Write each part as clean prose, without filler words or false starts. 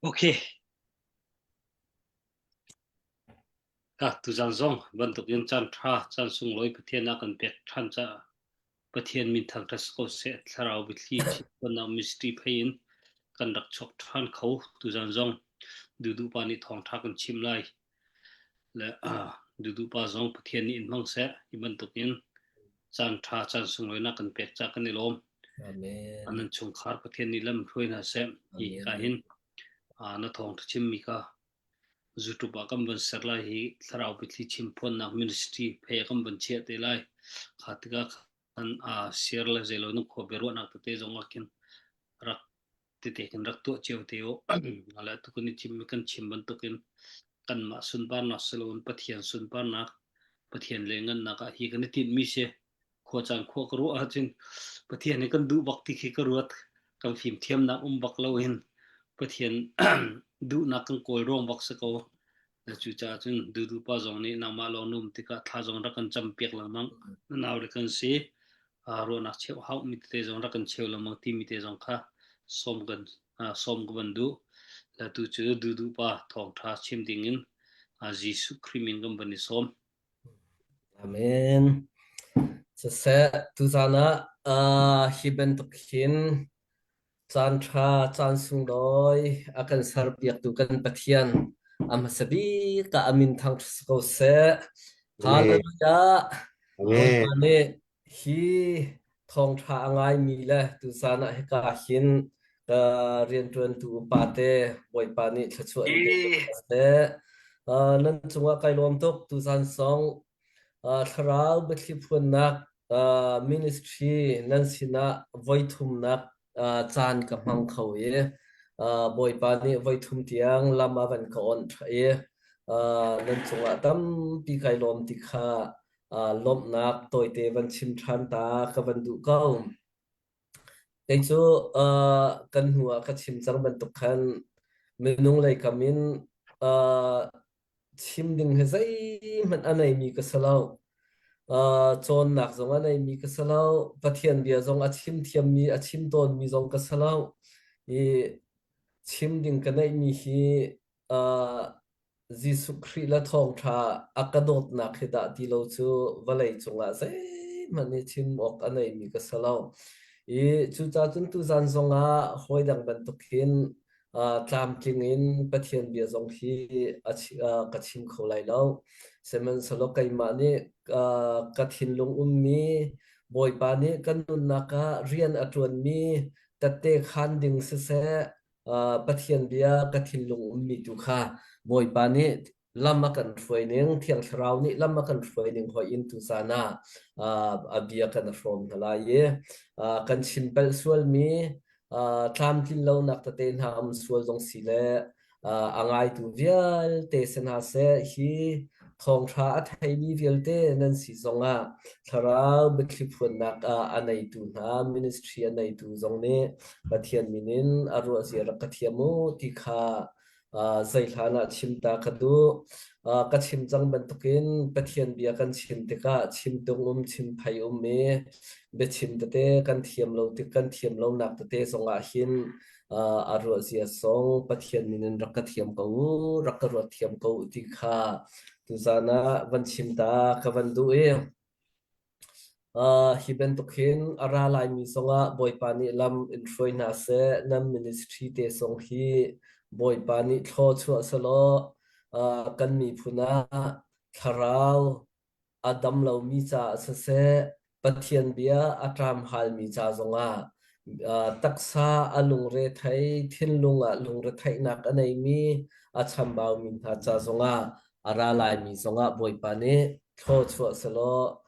Okay. Ka tuzan zong bantukin caan ṭha, caan sunglawi Pathian a kan pek ṭhan caah Pathian min thangṭhat si ko seh. Thlarau biathli chimcawnnak ministry phei in kan rak chuak ṭhan kho. Tuzan zong Dudu pa nih thawngṭha kan chim lai. Le uh, Dudu pa zong Pathian nih in hmang seh. Hi bantukin caan ṭha, caan sunglawi na kan pek caah kan i lawm. Amen. An chungkhar Pathian nih lam hruai hna seh. Hi ka Amen. hin uh, na thawngṭha chimmi kha YouTube ah kan van ser lai hi thlarau biathli chimphuannak ministry phei ah kan van chiah te lai. Kha tikah khan uh, share le zeilo na khua biaruahnak tete zong ah khin rak tete kan rak tuah cio te u. Ala tukun i chim kan chim bantukin kanmah sunparnak siloin Pathian sunparnak Pathian le ngannak ah hi kan i tinhmi si. Khua caan khua ka ruah ahcun Pathian hi kan duh bak ti khi ka ruat. Kan fimthiamnak um bak loin Pathian duhnak kan kawl ruang bak si ko. Cucaah cun dudu pa zong nih nangmah lawng na um tikah thla zong rak kan campiak lengmang. Na nau le kan si. Ruahnak cheuh haumi tete zong rak kan cheu lengmang timi te zong kha sawm kan sawm ka van duh. Le tu cu dudu pa thawngṭha chim dingin Jesuh Khrih min kan van i sawm. Amen. Siseh, tuzaan ah uh, hi bantuk hin caan ṭha, caan sunglawi a kan serpiaktu kan Pathian a hmasa bik ah a min thangṭhat si ko seh. Amen. Hallelujah. Amen. Bawipa nih Hi thawngṭha a ngaimi le tuzaan ah hika hin ka rianṭuantu upate Bawipa nih thluachuah in pe ko hna seh. Uh, nan cungah kai lawm tuk tuzaan song uh, thlarau biathli phuannak uh, ministry nan sinah voithumnak uh, caan ka hmang kho i uh, Bawipa nih voithum tiang lam a van ka onh i uh, nan cungah tampi kai lawm ti kha lawmhnak tawite van chim ṭhan ta ka van duh ko. Kei cu kan hnu ah ka chim cang bantuk khan minung lei kam in chim ding hi zeihmanh a neimi ka si lo. Cawnnak zong a neimi ka si lo. Pathian bia zong a chim thiammi, a chim tawnmi zong ka si lo. I chim ding ka neihmi hi Jesuh Khrih le thawngṭha a ka dawtnak hi dah ti lo cu vawlei cungah zeihmanh hi chim awk a neimi ka si lo. I cucaah cun tuzan zongah hawidang bantuk hin uh, tlamtling in Pathian bia zong hi a uh, ka chim kho lai lo. Sihmanhsehlaw keimah nih uh, ka thinlung ummi Bawipa nih kan nunnak ah rian a ṭuanmi tette khaan ding siseh, Pathian bia ka thinlung ummi tu kha Bawipa nih lam a kan hruai ning Thiang Thlarau nih lam a kan hruai ning hoi in tuzan ah a bia kan hrawm hna lai i kan chim palh sualmi tlamtlin lonak tete hna um sual zong si le a ngaitu vialte si hna seh hi thawngṭha a theimi vialte nan si zongah thlarau biathli phuannak ah a neitu hna ministry a neitu zong nih Pathian min in a ruahzia rak ka thiam u ti kha zei hlan ah chim ta ka duh. Ka chim cang bantukin Pathian bia kan chim tikah chim tung um chim phei um i biachim tete kan thiam lo tik kan thiam lonak tete zongah hin a ruahzia song Pathian min in rak ka thiam ko u, rak ka ruat thiam ko u ti kha tuzan ah van chim ta ka van duh i hi bantuk hin a ra laimi zongah Bawipa nih lam in hruai hna seh nan ministry te zong hi Bawipa nih thlaw chuah selaw kan miphun ah thlarau a dam lomi caah siseh, Pathian bia a ṭamhalmi ca zongah taksa a lungre thei, thinlung ah lungretheihnak a neimi, a chambaumi hna ca zongah a ra laimi zongah Bawipa nih thluachuah selaw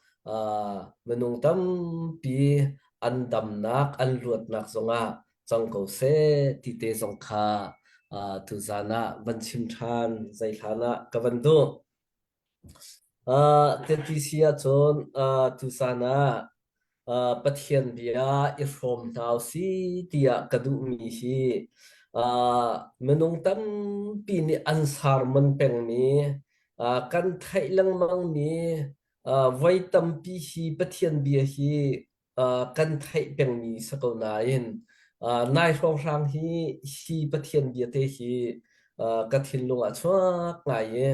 minung tampi an damnak, an luatnak zongah cang ko seh ti te zong kha tuzan ah van chim ṭhan zei hlan ah ka van duh. Teti si ahcun tuchan ah Pathian bia i hrawm hna usih tiah ka duhmi hi minung tampi nih an sermon pengmi, kan theih lengmangmi, voi tampi hi Pathian bia hi kan theih pengmi si ko nain. Nai hrawnghrang hi hi Pathian bia te hi ka thinlung ah chuak ngai i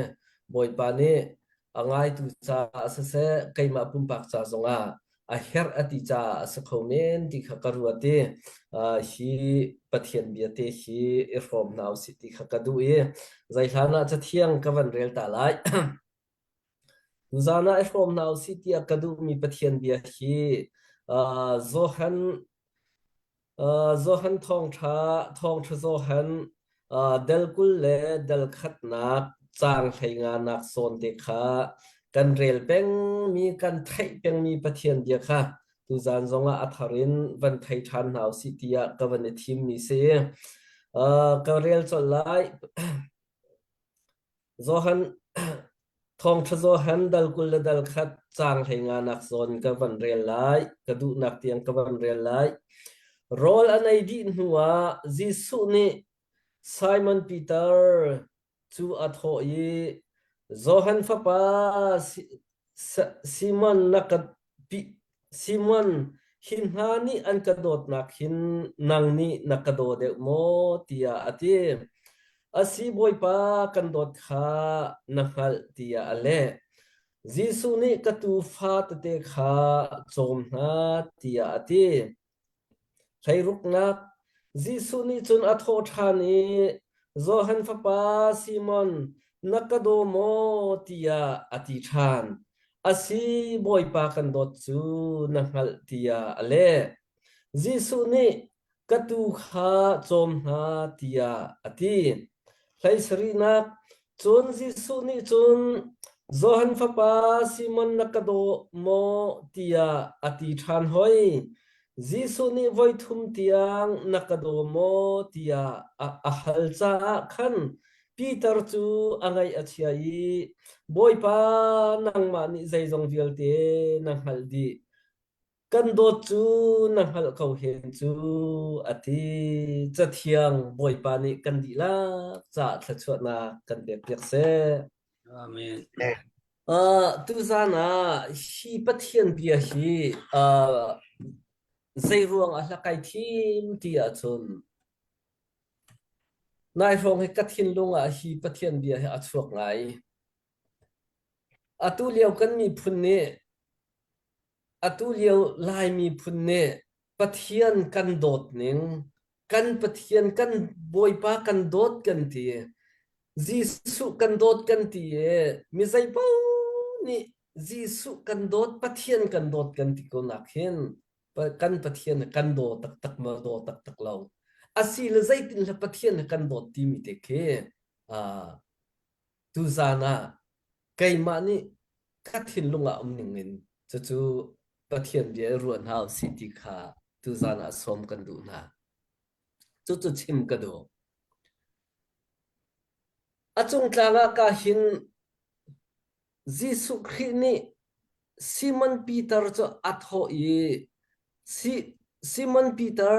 Bawipa nih a ngaitu caah siseh keimah pumpak ca zongah a herh a ti caah a si kho men ti kha ka ruat i hi Pathian bia te hi i hrawm hna usih ti kha ka duh i zeihlan ah cathiang ka van rel ta lai. Tuzaan ah i hrawm hna usih tiah ka duhmi Pathian bia hi Johan Johan thawngṭha thawngṭha Johan del 20 le del khatnak caang hleinganak zawn te kha kan rel pengmi kan theih pengmi Pathian bia kha tuzaan zongah a thar in van thei ṭhan hna usih tiah ka van i thimmi si. Ka rel colh lai. Johan Thawngṭha Johan dal 20 le dal khat caang hleinganak zawn ka van rel lai, ka duhnak tiang ka van rel lai. Rawl an ei dih hnuah Jesuh nih Simon Peter cu a thawh i, Johan fapa Simon na ka Simon, hi hna nih an ka dawtnak hin nang nih na ka daw deuh maw? tiah a ti. A si Bawipa, kan dawt kha na hngalh tiah a leh. Jesuh nih ka tuufa tete kha cawm hna tiah a ti. Hleiruknak Jesuh nih cun a thawh ṭhan i, Johan fapa Simon, na ka daw maw? tiah a ti ṭhan. A si, Bawipa kan dawt cu na hngalh tiah a leh. Jesuh nih, Ka tuu kha cawm hna tiah a ti. Hleisarihnak Cun Jesuh nih cun, Johan fapa Simon na ka daw maw? tiah a ti ṭhan hoi. Jesuh nih voi thum tiang na ka daw maw? tiah a hal caah khan Peter cu a ngaih a chia i, Bawipa, nangmah nih zeizong vialte na hngalh dih. Kan dawt cu na hngalh ko hen cu, a ti. Cathiang Bawipa nih kan dihlak caah thluachuahnak kan pekpiak seh. Amen. Tuzaan ah hi Pathian bia hi uh, zei ruang ah hla kai thim ti ahcun nai hrawng hi ka thinlung ah hi Pathian bia hi a chuak ngai. Atu lio kan miphun nih Atu lio Lai miphun nih Pathian kan dawt ning, kan Pathian kan Bawipa kan dawt kan ti, Jesuh kan dawt kan ti i mi zeipaoh nih Jesuh kan dawt, Pathian kan dawt kan ti ko nak hin kan Pathian kan daw taktak maw daw taktak lo. Asi le zeitin le Pathian kan dawt timi te khi uh, tuzaan ah keimah nih ka thinlung ah um ning in cucu Pathian bia i ruah hna usih ti kha tuzaan ah sawm kan duh hna. Cucu chim ka duh. A cung tlang ah ka hin Jesuh Khrih nih Simon Peter cu a thawh i Si Simon Peter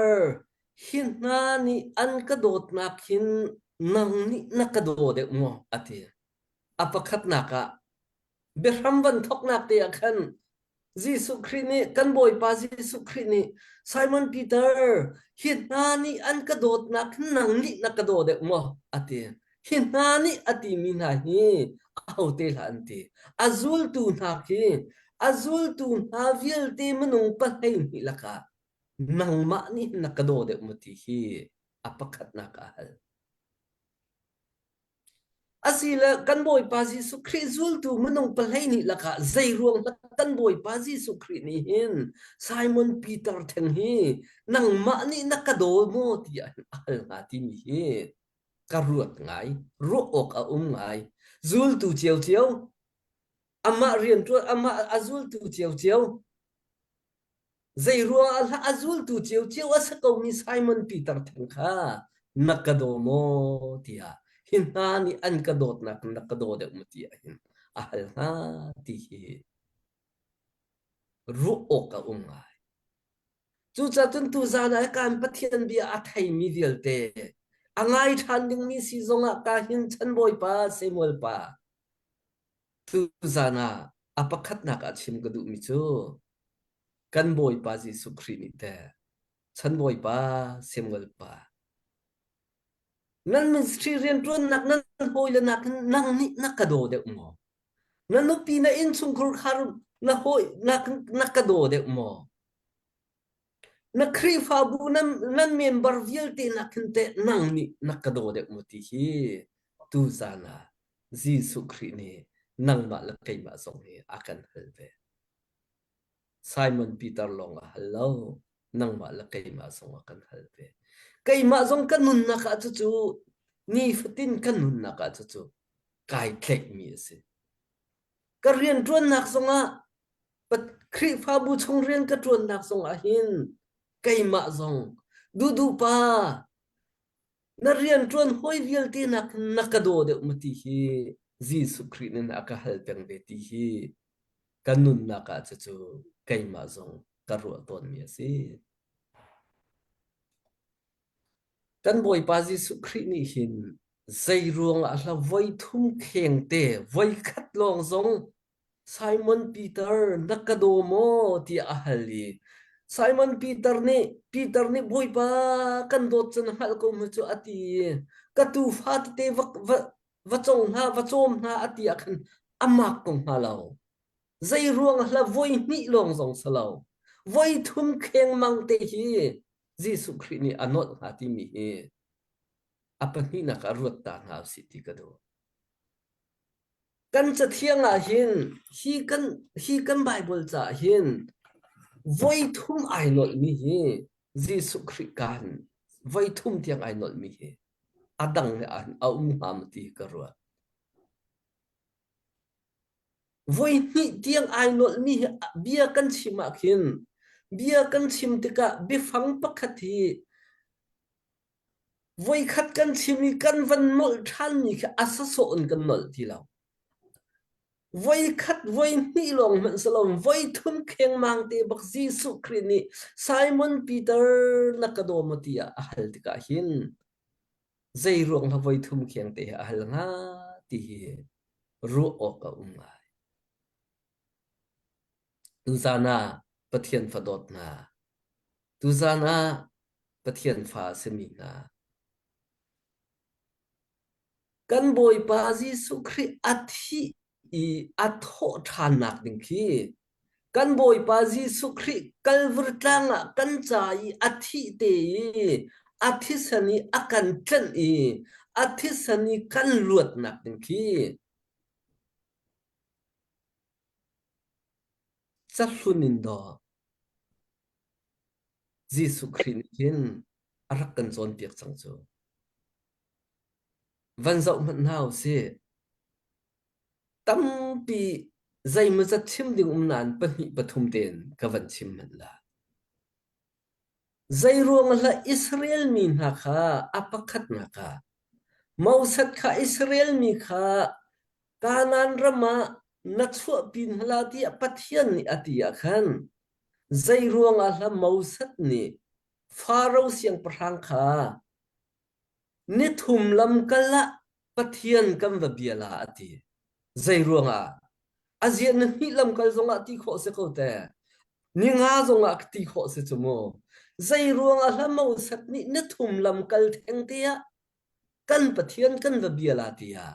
hi hna nih an ka dawtnak hin nang nih na ka daw deuh maw a ti. A pakhatnak ah biahram van thawknak te ah khan Jesuh Khrih nih kan Bawipa Jesuh Khrih nih Simon Peter hi hna nih an ka dawtnak nang nih na ka daw deuh maw a ti. Hi hna nih a timi hna hi ahote hlah an ti. A zultu hna khi a zultu hna vialte minung 12 lakah nangmah nih na ka daw deuh maw ti hi a pakhatnak a hal. Asile kan Bawipa Jesuh Khrih zultu minung 12 lakah zei ruang dah kan Bawipa Jesuh Khrih nih hin Simon Peter theng hi nangmah nih na ka daw maw tiah a hal hnga timi hi ka ruat ngai, ruah awk a um ngai. Zultu ciocio, amah rianṭuan, amah a zultu ciocio, Zeiruang ah a zultu ciocio a si komi Simon Peter theng kha na ka daw maw tiah hi hna nih an ka dawtnak na ka daw deuh maw tiah hin a hal hna ti hi ruah awk a um ngai. Cucaah cun tuzaan ah kan Pathian bia a theimi vialte a ngai ṭhan dingmi si zongah ka hin chan Bawipa Samuel pa tuzaan ah a pakhatnak ah chim ka duhmi cu kan Bawipa Jesuh Khrih nih teh. Chanbawipa, Samuel pa, nan ministry rianṭuannak nan hawile nakin nang nih na ka daw deuh maw? Na nupi na innchungkhar khar na hawi na ka daw deuh maw? Na Khrihfabu nan, nan member vialte nakin teh nang nih na ka daw deuh maw ti hi tuzan ah Jesuh Khrih nih nangmah le keimah zong hi a kan hal ve. Simon Peter lawng a hal lo, nangmah le keimah zong a kan hal ve. Keimah zong ka nunnak ah cucu nifatin ka nunnak ah cucu kai tlaihmi a si. Ka rianṭuannak zongah Khrihfabu chung rian ka ṭuannak zongah hin keimah zong duhduh pa na rianṭuan hawi vialte nakin na ka daw deuh ma ti hi Jesuh Khrih nih a ka hal peng ve ti hi ka nunnak ah cucu keimah zong ka ruah tawnmi a si. Kan Bawipa Jesuh Khrih nih hin zei ruangah hla voi thum kheng te voi khat lawng zong Simon Peter na ka daw maw tiah a hal i Simon Peter nih Peter nih Bawipa kan dawt cu na hngalh ko mu cu a ti i ka tuufa tete va, va, va cong hna va cawm hna a ti ah khan a mak ko hnga lo. Zei ruang hla voi hnih lawng zong si lo. Voi thum khengmang te hi Jesuh Khrih nih a nolh hnga timi hi a pahnihnak ah ruat ta hna usih ti ka duh. Kan cathiang ah hin hi kan hi kan Baibal caah hin voi thum ai nolhmi hi Jesuh Khrih kaan voi thum tiang ai nolhmi hi a dang he a um hnga maw ti ka ruat. Voi hnih tiang ai nolhmi hi bia kan chim ah khin bia kan chim tikah biafang pakhat hi Voikhat kan chim i kan van nolh ṭhanmi khi a sasawh in kan nolh ti lo. Voikhat voihnih lawng hmanh si lo voithum khengmang te bak Jesuh Khrih nih Simon Peter na ka daw maw tiah a hal tikah hin zei ruang hla voithum kheng te hi a hal hnga ti hi ruah awk a um ngai. Tuzan ah Pathian fadawt hna Tuzan ah Pathian fa a simi hna kan Bawipa Jesuh Khrih a thih i a thawh ṭhannak ding khi kan Bawipa Jesuh Khrih Kalvari tlang ah kan ca i a thih te i a thisen i a kan tlenh i a thisen i kan luatnak ding khi cahlun in dawh Jesuh Khrih nih hin a rak kan cawnpiak cang cu. Van zoh hmanh hna u sih. Tampi zeimawzat chim ding um nain pahnih pathum tein ka van chim hmanh la. Zeiruang hlah Israel mi hna kha a pakhatnak ah Moses kha Israel mi kha Kanaan ram ah na chuahpi hna la tiah Pathian nih a ti ah khan Zeiruangah hla Moses nih Faro siangpahrang kha nithum lamkal ah Pathian kan va bia la a ti. Zeiruangah? A ziah na hnih lamkal zongah ti khawh si ko te. Ninga zongah ti khawh si cu mu. Zeiruangah hla Moses nih nithum lamkal theng te ah kan Pathian kan va bia la tiah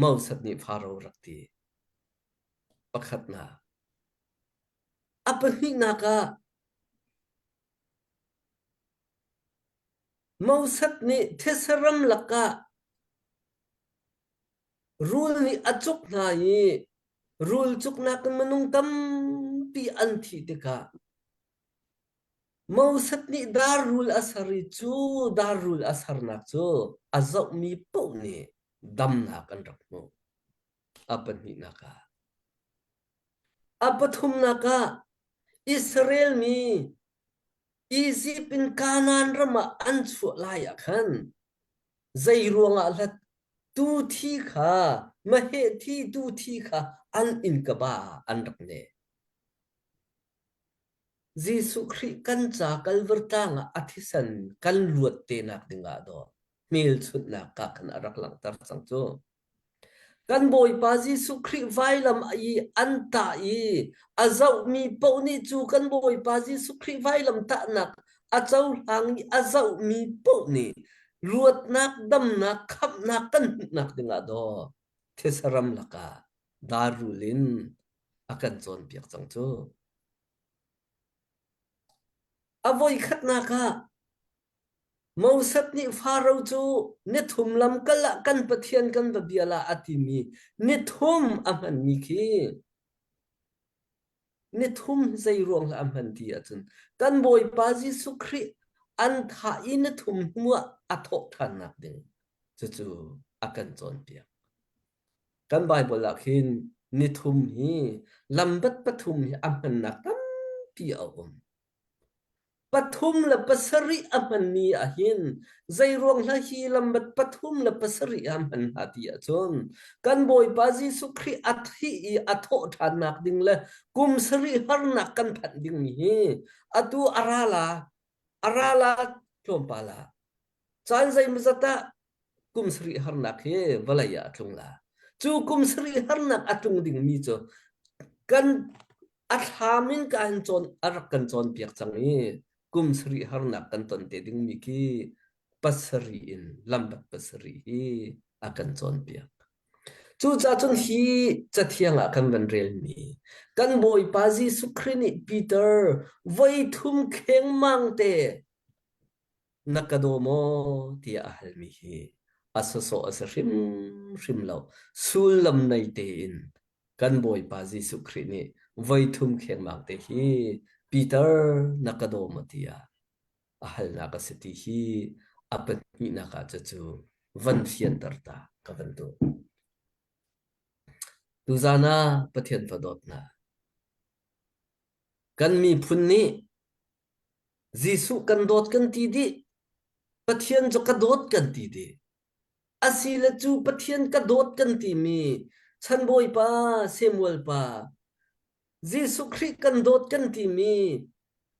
Moses nih Faro rak ti. Pakhatnak. A pahnihnak ah Moses nih these ram lakah rul nih a cuk hna i rul cuknak in minung tampi an thih tikah Moses nih dar rul a ser i cu dar rul a sernak cu a zohmi paoh nih damnak an rak hmuh. A pahnihnak ah A pathumnak ah Israel mi Izipt in Kanaan ram ah an chuah lai ah khan zei ruangah hlat tuu thi kha maheh thi tuu thi kha an innkaba ah an rak neh. Jesuh Khrih kan ca Kalvar tlang ah a thisen kan luat te nak dingah dawh hmelchunhnak ka khan a rak langhter cang cu. Kan Bawipa Jesuh Khrih vailam i an tah i a zohmi paoh nih cu kan Bawipa Jesuh Khrih vailam tahnak A cohlang i a zohmi paoh nih luatnak, damnak, khamhnak kan hmuhnak dingah daw thisaram lakah darrul in a kan cawnpiak cang cu. A voikhatnak ah Moses nih Faro cu nithum lam kal ah kan Pathian kan va bia la a timi nithum a hmanmi khi nithum zei ruang hlah a hman ti ahcun kan Bawipa Jesuh Khrih an thah i nithum hnuah a thawh ṭhannak ding cucu a kan cawnpiak. Kan Baibal ah khin nithum hi lambat pathum hi a hmannak tampi a um. Pathum le pasarih a hmanmi ahhin zeiruang hlah hi lambat pathum le pasarih ah hman hna ti ahcun kan Bawipa Jesuh Khrih a thih i a thawh ṭhannak ding le kum sarih harnak kan phanh dingmi hi atu a ra la a ra la tlawmpal ah caan zeimawzat ah kum sarih harnak hi vawlei ah a tlung la. Cu kum sarih harnak a tlung dingmi cu kan a thlam in ka han cawn a rak kan cawnpiak cang i kum sarih harnak kan ton te dingmi khi pasarih in lambat pasarih hi a kan cawnpiak. Cucaah cun hi cathiang ah kan van relmi kan Bawipa Jesuh Khrih nih Peter voi thum khengmang te na ka daw maw tiah a halmi hi a sawsawh a si hrimhrim lo. Sullam nei tein kan Bawipa Jesuh Khrih nih voi thum khengmang te hi Peter na ka daw maw tiah a halnak a si ti hi a pahnihnak ah cucu van fianter ta ka van duh. Tuzan ah Pathian fa dawtnak kan miphun nih Jesuh kan dawt kan ti dih. Pathian cu ka dawt kan ti dih. Asile cu Pathian ka dawt kan timi Chanbawipa, Samuel pa, Jesuh Khrih kan dawt kan timi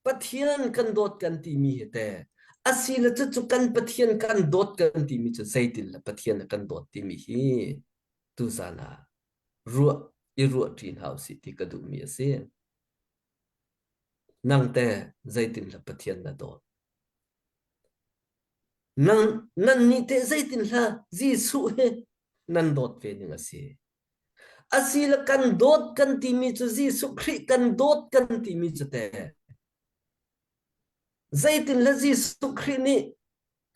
Pathian kan dawt kan timi hi te asile cu cu kan Pathian kan dawt kan timi cu zeitin le Pathian a kan dawt timi hi tuzan ah ruah i ruah ṭi hna usih ti ka duhmi a si. Nang teh zeitinhlah Pathian na dawt? Nang nannih teh zeitinhlah Jesuh hi nan dawt ve ning a si? Asile kan dawt kan timi cu Jesuh Khrih kan dawt kan timi cu teh zeitinhlah Jesuh Khrih nih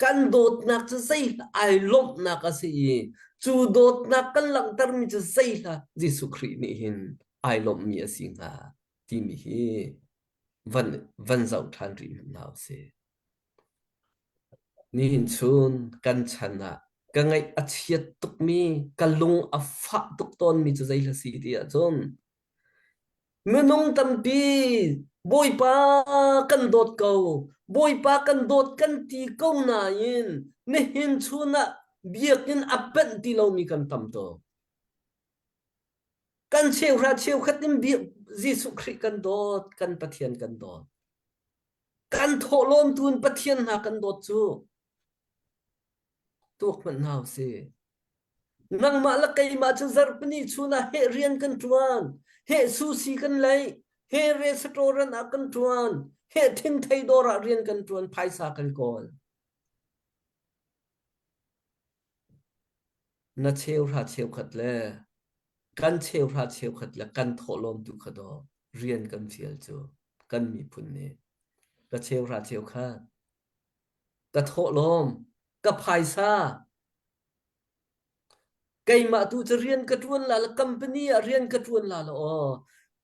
kan dawtnak cu zeihlah ai lawmhnak a si i cu dawtnak kan langhtermi cu zeihlah Jesuh Khrih nih hin ai lawmhmi a si hnga timi hi van van zoh ṭhan rih hmanh hna usih. Nihin chun kan chan ah ka ngaih a chiat tukmi, ka lung a fah tuk tawnmi cu zei hla si ti ahcun Minung tampi Bawipa kan dawt ko, Bawipa kan dawt kan ti ko nain nihin chun ah biakinn a penh ti lomi kan tam tuk. Kan cheuhra cheukhat in Jesuh Khrih kan dawt, kan Pathian kan dawt. Kan thawhlawm tu in Pathian hna kan dawt cu tuak hmanh hna usih. Nangmah le keimah cu zarhpini chun ah heh rian kan ṭuan, heh sushi kan lei, heh restaurant ah kan ṭuan, heh thingthei dawr ah rian kan ṭuan, phaisa kan kawl. Na cheuhra cheukhat le kan cheuhra cheukhat le kan thawhlawm tu kha daw rian kan fial cu kan miphun nih ka cheuhra cheukhat ka thawhlawm ka phaisa Keimah tu cu rian ka ṭuan la le company ah rian ka ṭuan la la aw.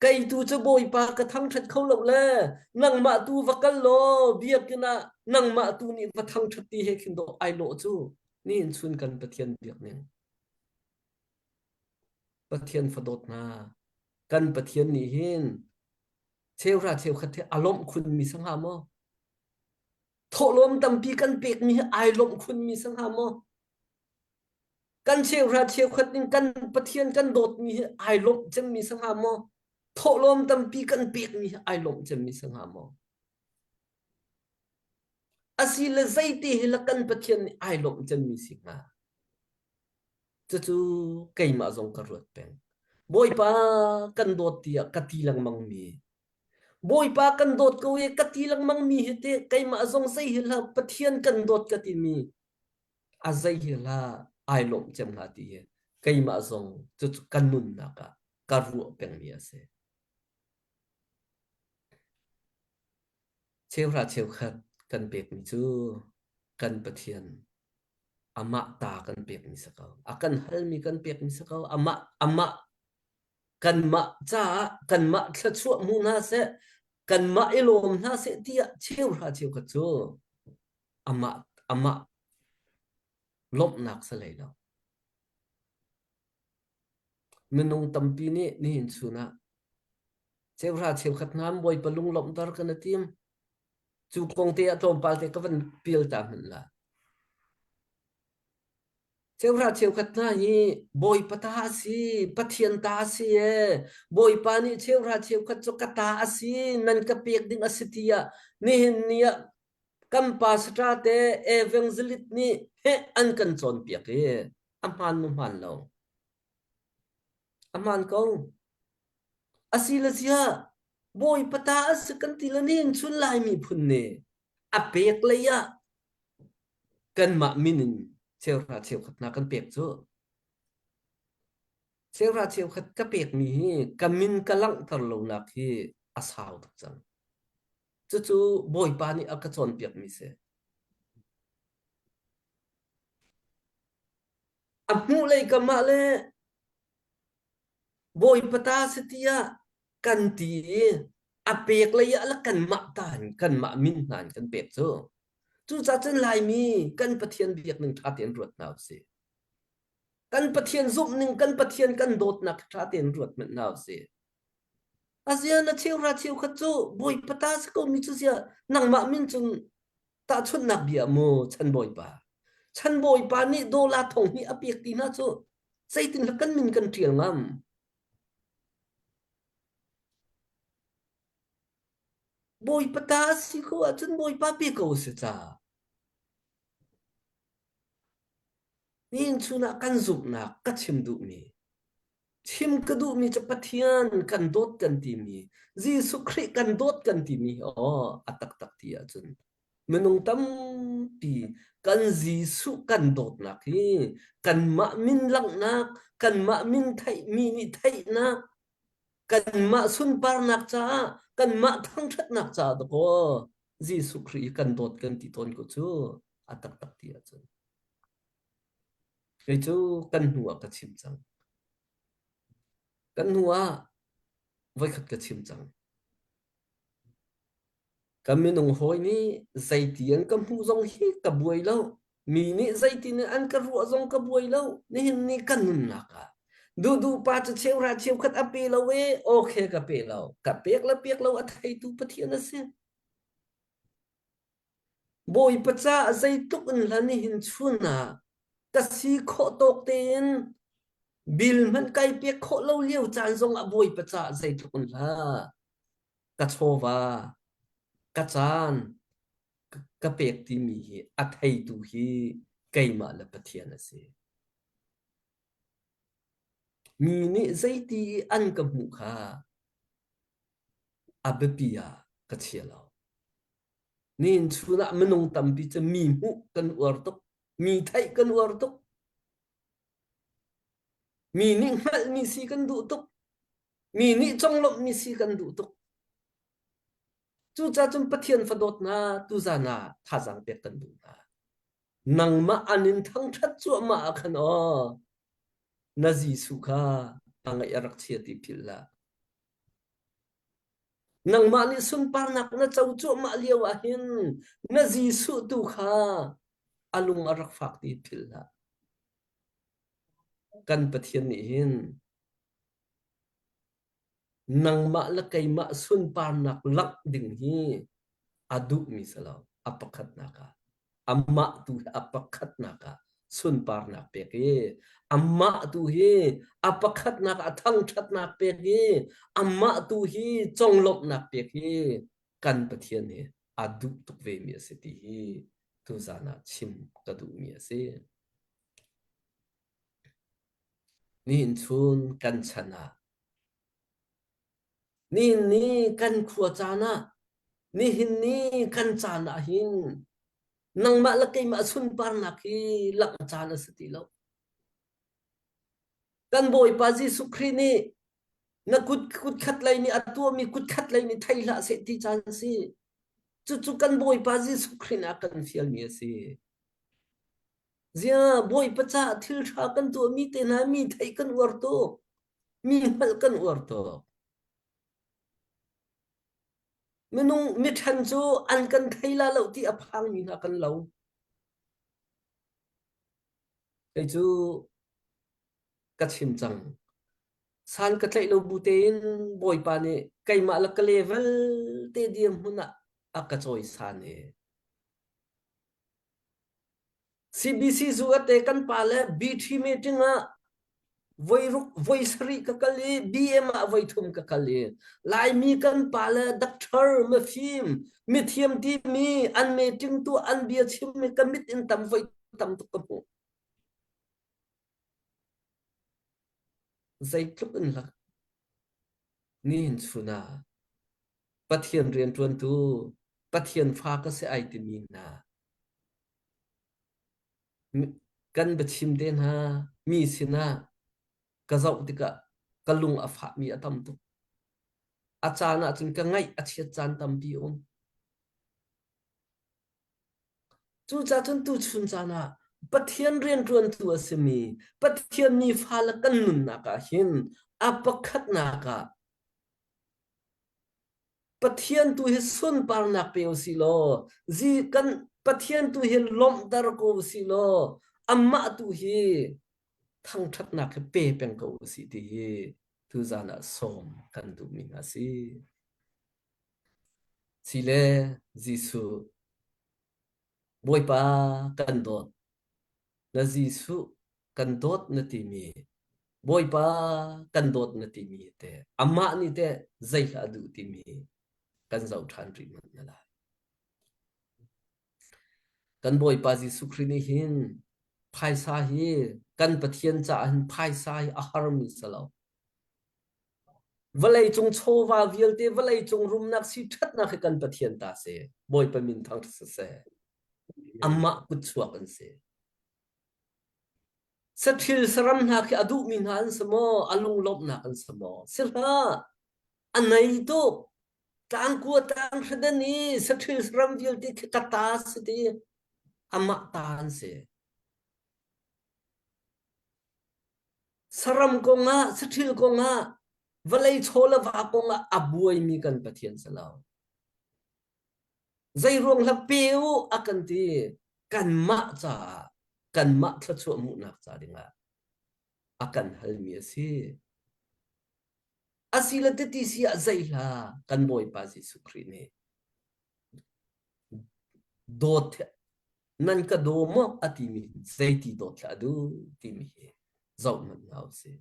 Kei tu cu Bawipa ka thangṭhat kho lo le nangmah tu va kal law biakinn ah nangmah tu nih va thangṭhat ti he khin dawh ai lawh cu nihin chun kan Pathian biak ning. Pathian fadawt hna kan Pathian nih hin cheuhra cheukhat he a lawmh khunmi si hnga maw? Thawhlawm tampi kan pekmi hi ai lawmh khunmi si hnga maw? Kan cheuhra cheukhat ning kan Pathian kan dawtmi hi ai lawmh cemmi si hnga maw? Thawhlawm tampi kan pekmi hi ai lawmh cemmi si hnga maw? Asile zeite hi la kan Pathian nih ai lawmh cemmi si hnga? Cucu keimah zong ka ruat peng. Bawipa kan dawt tiah ka ti lengmang mi. Bawipa kan dawt ko i ka ti lengmang mi hi te keimah zong zei hi hlah Pathian kan dawt ka timi a zei hi hlah ai lawmh cem hnga ti hi keimah zong cucu ka nunnak ah ka ruah pengmi a si. Cheuhra cheukhat kan pekmi cu kan Pathian amah ta kan pekmi si ko. A kan halmi kan pekmi si ko. Amah amah kanmah caah kanmah thluachuah hmu hna seh, kanmah i lawm hna seh tiah cheuhra cheukhat cu amah amah lawmhnak si hlei lo. Minung tampi nih nihin chun ah cheuhra cheukhat hna Bawipa lunglawmhter kan i tim. Cu kong te ah tlawmpal te ka van pial ta hmanh la. Cheuhra cheukhat hna hi Bawipa ta a si, Pathian ta a si ee. Bawipa nih cheuhra cheukhat cu ka ta a si, nan ka pek ding a si tiah nihin ni ah kan pastor te evangelist nih heh an kan cawnpiak i a hmaan maw hmaan lo? A hmaan ko. A si le ziah Bawipa ta a si kan ti le nihin chun Lai miphun nih a pek lei ah kanmah min in cheuhra cheukhat hna kan pek cu. Cheuhra cheukhat ka pekmi hi ka min ka langhter lonak hi a sau tuk cang. Cucu Bawipa nih a ka cawnpiakmi si. A hmuh lei kam ah le Bawipa ta si tiah kan ti i a pek lei ah le kanmah ta in kanmah min hna in kan pek cu. Cucaah cun Laimi kan Pathian biak ning ṭha tein ruat hna usih. Kan Pathian zumh ning, kan Pathian kan dawtnak ṭha tein ruat hmanh hna usih. Azia na cheuhra cheukhat cu Bawipa ta si ko mi cu ziah nangmah min cun tahchunhnak bia mu chan Bawipa. Chan Bawipa nih dawla thong hnih a pek ti hna cu zeitin kan min kan ṭial ngam. Bawipa ta a si ko ahcun Bawipa pe ko si ca. Nihin chun ah kan zumhnak ka chim duhmi chim ka duhmi cu Pathian kan dawt kan timi Jesuh Khrih kan dawt kan timi aw a taktak ti ahcun minung tampi kan Jesuh kan dawtnak hi kanmah min langhnak kanmah min theihmi nih theihnak kanmah sunparnak caah kanmah thangṭhatnak caah dakaw Jesuh Khrih kan dawt kan ti tawn ko cu a taktak ti ahcun kei cu kan hnu ah ka chim cang kan hnu ah voikhat ka chim cang ka minung hawi nih zeiti an ka hmuh zong hi ka buai lo mi nih zeitin in an ka ruah zong ka buai lo nihin ni kan nunnak ah duhduh pa cu cheuhra cheukhat a pe lo e okay ka pe lo ka pek le pek lo a theitu Pathian a si Bawipa caah zeitluk in hla nihin chun ah ka si khawh tawk tein bil hmanh kai pek khawh lo lio caan zong ah Bawipa caah zeitluk in hla ka chawva ka caan ka pek timi hi a theitu hi keimah le Pathian a si. Mi nih zeiti i an ka hmuh kha a biapi ah ka chia lo. Nihin chun ah minung tampi cu mi hmuh kan uar tuk, mi theih kan uar tuk. Mi nih hngalhmi si kan duh tuk. Mi nih conglawmhmi si kan duh tuk. Cucaah cun Pathian fadawt hna tuzan ah thazaang pek kan duh hna. Nangmah an in thangṭhat cuahmah ah khan aw na Jesuh kha a ngaih a rak chia ti philh hlah. Nangmah nih sunparnak na co cuahmah lio ah hin na Jesuh tu kha a lung a rak fak ti philh hlah. Kan Pathian nih hin nangmah le keimah sunparnak langh ding hi a duhmi si lo. A pakhatnak ah amah tu hi a pakhatnak ah sunparnak pek i amah tu hi a pakhatnak ah thangṭhatnak pek i amah tu hi conglawmhnak pek hi kan Pathian hi a duh tuk vemi a si ti hi tuzan ah chim ka duhmi a si. Nihin chun kan chan ah. Nihin ni kan khua caan ah, nihin ni kan caan ah hin nangmah le keimah sunparnak hi langh caan a si ti lo. Kan Bawipa Jesuh Khrih nih na kut kut khat lei nih a tuahmi kut khat lei nih thei hlah seh ti caan a si. Cucu kan Bawipa Jesuh Khrih nih a kan fialmi a si. Zia Bawipa caah thil ṭha kan tuahmi te hna mi theih kan uar tuk. Mi hngalh kan uar tuk. Minung miṭhen cu an kan thei la lo ti a phangmi hna kan lo. Kei cu ka chim cang. San ka tlaih lo bu tein Bawipa nih keimah le ka level te dirhmun ah a ka cawisan i CBC zu ate kan pa le BT meeting ah voi ruk voi sarih ka kal i BM ah voi thum ka kal i Laimi kan pa le doctor mafim mithiam timi an meeting tu an bia chimmi ka mit in tam voi tam tuk ka hmuh. Zeitluk in lak nihin chun ah Pathian rianṭuantu Pathian fa ka si ai timi hna kan biachim te hna mi sinah ka zoh tikah ka lung a fahmi a tam tuk. A caan ahcun ka ngaih a chiat caan tampi a um. Cucaah cun tuchun caan ah Pathian rianṭuantu a simi Pathian mi fale kan nunnak ah hin a pakhatnak ah Pathian tu hi sunparnak pe u si law zi kan Pathian tu hi lawmhter ko u si law amah tu hi thangṭhatnak hi pe peng ko u si ti hi tuzan ah sawm kan duhmi hna si. Sile Jesuh Bawipa kan dawt na Jesuh kan dawt na timi Bawipa kan dawt na timi te amah nih teh zeihlah a duh timi kan zoh ṭhan rih hmanh na lai. Kan Bawipa Jesuh Khrih nih hin phaisa hi kan Pathian caah hin phaisa hi a harmi si lo. Vawleicung chawva vialte vawleicung rumnak si ṭhatnak hi kan Pathian ta si. Bawipa min thangṭhat siseh. Amah kutchuak an si. Saṭhil saram hna khi a duhmi hna an si maw? A lunglawmhnak an si maw? Si hlah. A nei tuk. Tlangkua tlang hradan i saṭhil saram vialte khi ka ta si ti. Amah ta an si. Saram kongah, saṭhil kongah, vawlei chaw le va kongah a buaimi kan Pathian si lo. Zeiruang hlah pe u a kan ti. Kanmah caah, kanmah thluachuah hmuhnak ca dingah a kan halmi a si. Asile titi si ah zeihla kan Bawipa Jesuh Khrih nih dawt nan ka daw maw a timi zeiti dawt hlah a duh timi hi zoh hmanh hna usih.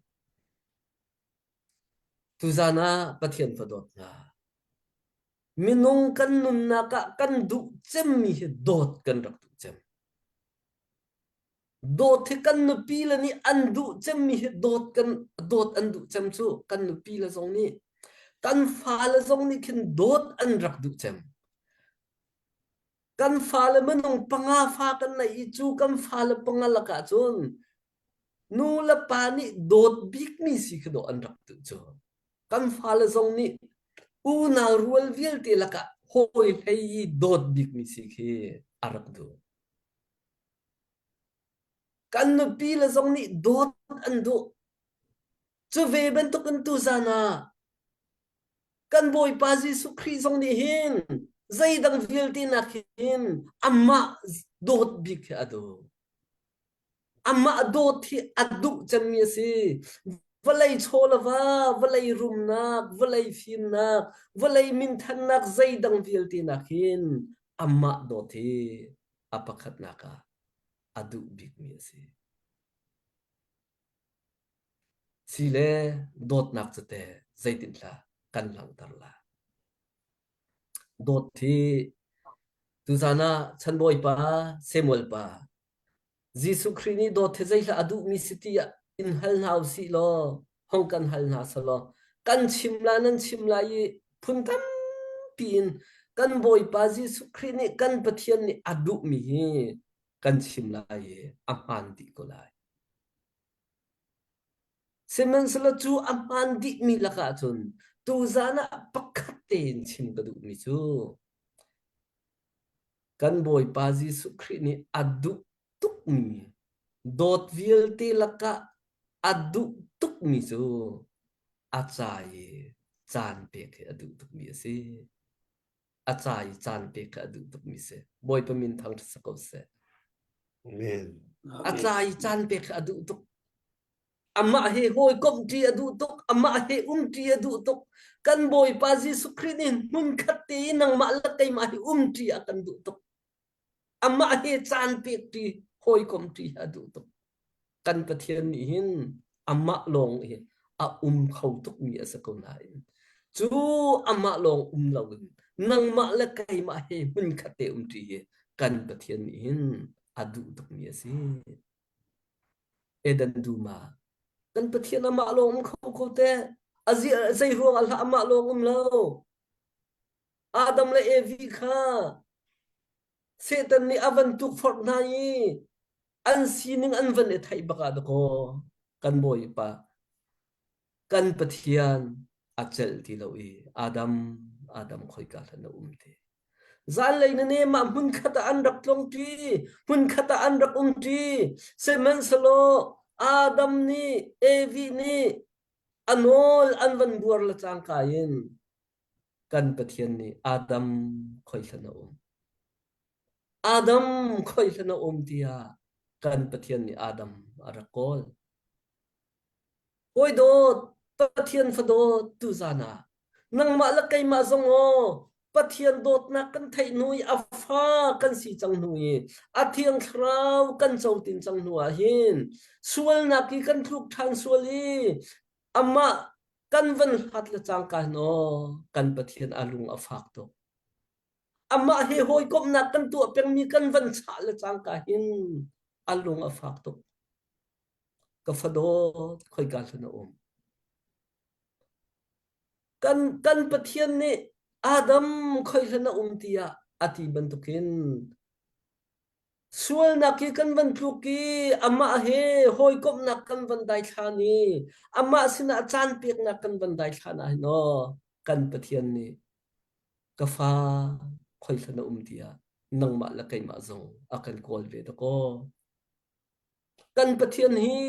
Tuzan ah Pathian fa dawt hna. Minung kan nunnak ah kan duh cemmi hi dawt kan rak duh cem. Dawt hi kan nupi le nih an duh cemmi hi dawt kan dawt an duh cem cu kan nupi le zong nih kan fale zong nih khin dawt an rak duh cem. Kan fale minung panga fa kan neih i cu kan fale panga lakah cun nu le pa nih dawt bikmi si khi dawh an rak duh cu. Kan fale zong nih unau rual vialte lakah hawi hlei i dawt bikmi si khi a rak duh. Kan nupi le zong nih dawt an duh. Cu ve bantukin tuzan ah kan Bawipa Jesuh Khrih zong nih hin zeidang vialte nak hin amah dawt bik hi a duh. Amah dawt hi a duh cemmi a si. Vawlei chaw le va, vawlei rumnak, vawlei fimnak, vawlei minthannak zeidang vialte nak hin amah dawt hi a pakhatnak ah a duh bikmi a si. Si le dawtnak cu teh zeitinhlah kan langhter lai. Dawt hi tuzan ah Chanbawipa Samuel pa Jesuh Khrih nih dawt hi zeihlah a duhmi si tiah in hal hna usih law hong kan hal hna selaw. Kan chim la nan chim lai i phun tampi in kan Bawipa Jesuh Khrih nih kan Pathian nih a duhmi hi kan chim lai i a hmaan dih ko lai. Sihmanhsehlaw cu a hmaan dihmi lakah cun tuzan ah pakhat tein chim ka duhmi cu kan Bawipa Jesuh Khrih nih a duh tukmi dawt vialte lakah a duh tukmi cu a ca i caan pek hi a duh tukmi a si. A ca i caan pek kha a duh tukmi a si. Bawipa min thangṭhat si ko seh. Amen. A ca i caan pek kha a duh tuk. Amah he hawikomh ṭi a duh tuk. Amah he umṭi a duh tuk. Kan Bawipa Jesuh Khrih nih hmunkhat te i nangmah le keimah hi umṭi a kan duh tuk. Amah he caan pek ṭi, hawikom ṭi a duh tuk. Kan Pathian nih hin amah lawng hi a um kho tukmi a si ko nain cu amah lawng um loin nangmah le keimah he hmunkhat te um ṭi hi kan Pathian nih hin a duh tukmi a si. Eden dum ah kan Pathian amah lawng um kho ko te. A zei ruang ah hlah amah lawng um lo. Adam le Evi kha Satan nih a van tukforh hna i an sining an van i theih bak ah dakaw kan Bawipa kan Pathian a celh ti lo i Adam Adam khoika hlan na um ti. Zanlei na ne mah hmunkhat ah an rak tlong ṭi, hmunkhat ah an rak um ṭi. Sihmanhsehlaw Adam nih Evi nih a nawl an van buar le cangka in Kan Pathian nih Adam khoihlan a um. Adam khoihlan a um tiah kan Pathian nih Adam a rak kawl. Hawi dawt, Pathian fadawt tuzan ah nangmah le keimah zong aw Pathian dawtnak kan theih hnu i a fa kan si cang hnu i a thiang thlarau kan co tin cang hnu ah hin sualnak i kan tluk ṭhan sual i amah kan van hlat le cangka hin aw kan Pathian a lung a fak tuk. Amah he hawikomhnak kan tuah pengmi kan van chah le cangka hin a lung a fak tuk. Ka fadawt khoika hlan a um. Kan, kan Pathian nih Adam khoi hlan a um tiah a ti bantukin Sualnak hi kan van tluk i amah he hawikomhnak kan van daithlan i amah sinah caan peknak kan van daithlan ah hin aw kan Pathian nih ka fa khoihlan na um tiah nangmah le keimah zong a kan kawl ve dakaw. Kan Pathian hi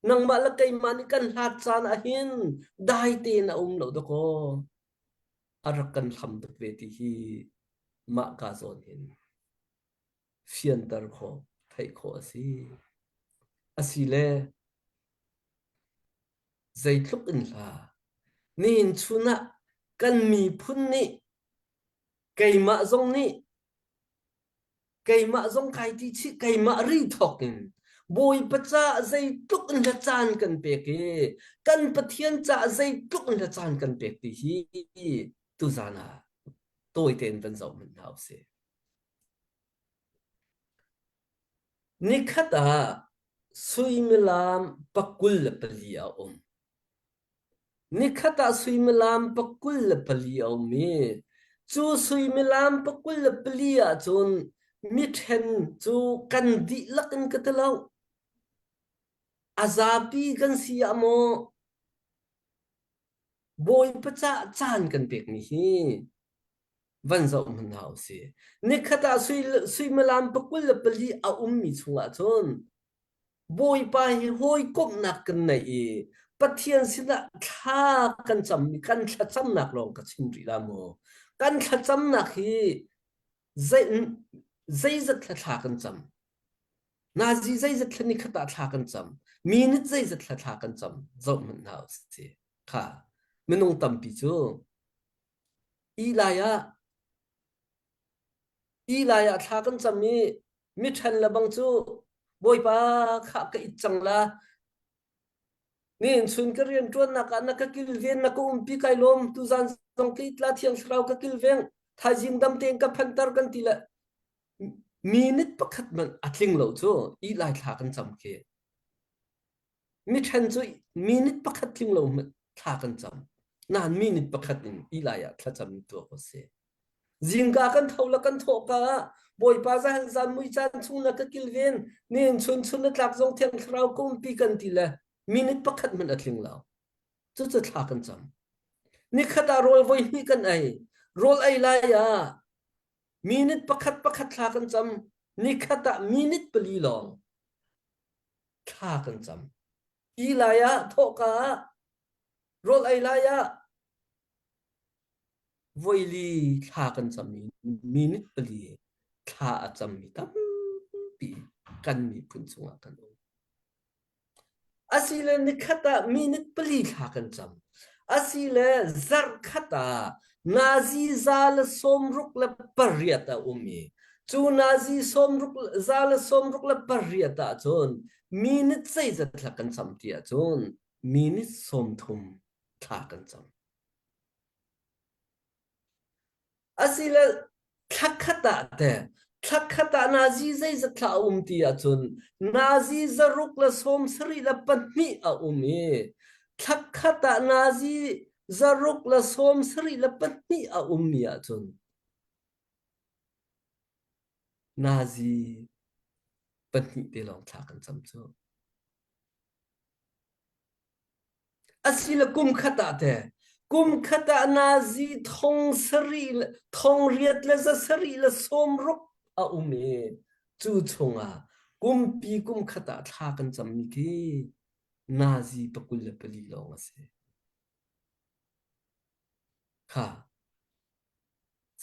nangmah le keimah nih kan hlat caan ah hin dai tein a um lo dakaw. A rak kan hlam tuk ve ti hi mah ka zawn hin fianter khawh, theih khawh a si. Asile zeitluk in hla nihin chun ah kan miphun nih keimah zong nih keimah zong kai ti chih keimah ri thawk in Bawipa caah zeitluk in hla caan kan pek i kan Pathian caah zeitluk in hla caan kan pek ti hi tuzan ah tawi tein van zoh hmanh hna usih. Nikhat ah suimilam pakul le pali a um. Nikhat ah suimilam pakul le pali a um i cu suimilam pakul le pali ahcun miṭhen cu kan dihlak in ka ti lo. A zapi kan si ah maw Bawipa caah caan kan pekmi hi van zoh hmanh hna usih. Nikhat ah suimilam pakul le pali a ummi chungah cun Bawipa hi hawikomhnak kan neih i Pathian sinah thla kan cammi kan thlacamnak lawng ka chim rih la maw? Kan thlacamnak hi zei zeizat thla thla kan cam? Nazi zeizat thla nikhat ah thla kan cam? Minute zeizat thla thla kan cam? Zoh hmanh hna usih. Kha minung tampi cu Ih lai ah ih lai ah thla kan cam i miṭhen le bang cu Bawipa khah ka it cang la nihin chun ka rian ṭuannak ah na ka kilven na ka umpi kai lawm tuzan zong ka it la thiang thlarau ka kilveng thaizing dam tein ka phanter kan ti le minute pakhat hmanh a tling lo cu ih lai thla kan cam khi miṭhen cu minute pakhat tling lo hmanh thla kan cam. Nain minute pakhat in ilai ah thlacam tuah ko sih. Zingka kan tho le kan thawh ka ah Bawipa zan zan mui caan chung na ka kilven nin chun chun na tlak zong thiang thlarau ka umpi kan ti le minute pakhat hmanh a tling lo. Cucu thla kan cam. Nikhat ah rawl voi hnih kan ei. Rawl ei lai ah minute pakhat pakhat thla kan cam. Nikhat ah minute pali lawng thla kan cam. I lai ah thawhka ah rawl ei lai ah voili thla kan cam i minute pali thla a cammi tampi kan miphun chungah kan um. Asile nikhat ah minute pali thla kan cam. Asile zarhkhat ah nazi za le sawmruk le pariat a um i cu nazi sawmruk za le sawmruk le pariat ah cun minute zeizat thla kan cam ti ahcun minute 30 thla kan cam. Asile thlakhat ah teh thlakhat ah nazi zeizat thla a um ti ahcun nazi zaruk le sawm sarih le pahnih a um i thlakhat ah nazi zaruk le sawm sarih le pahnih a ummi ahcun nazi pahnih te lawng thla kan cam cu. Asile kum khat ah teh kum khat ah nazi thong sarih le thong riat le za sarih le sawm ruk a um i cu chungah kumpi kum khat ah thla kan cammi khi nazi pakul le pali lawng a si. Kha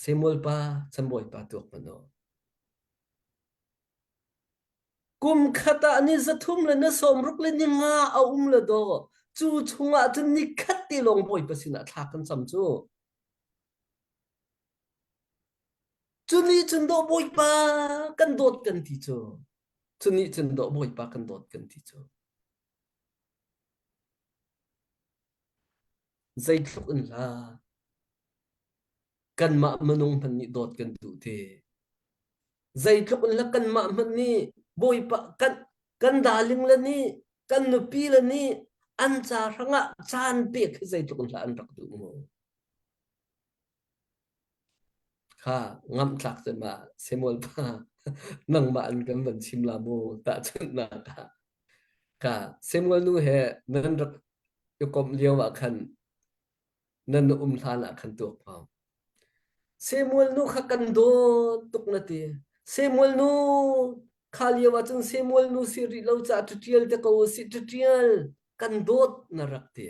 Samuel pa Chanbawi pa tuak hmanh u. Kum khat ah ni zathum le ni sawmruk le ni nga a um le daw. Cu chungah cun ni khat te lawng Bawipa sinah thla kan cam cu. Cu nih cun dawh Bawipa kan dawt kan ti cu. Cu nih cun dawh Bawipa kan dawt kan ti cu. Zeitluk in hla kanmah minung hmanh nih dawt kan duh te. Zeitluk in le kanmah hmanh nih Bawipa kan kan darling le nih kan nupi le nih an ca hrangah caan pek hi zeitluk in hlah an rak duh mu. Kha ngamh tlak cun ma Samuel pa nangmah an kan van chim la mu tahchunhnak ah. Kha Samuel nu he nan rak i komh lio ah khan nan um hlan ah khan tuak hau. Samuel nu kha kan dawt tuk na ti. Samuel nu kha lio ah cun Samuel nu si rih lo caah ṭiṭial te ko si ṭiṭial kan dawt na rak ti.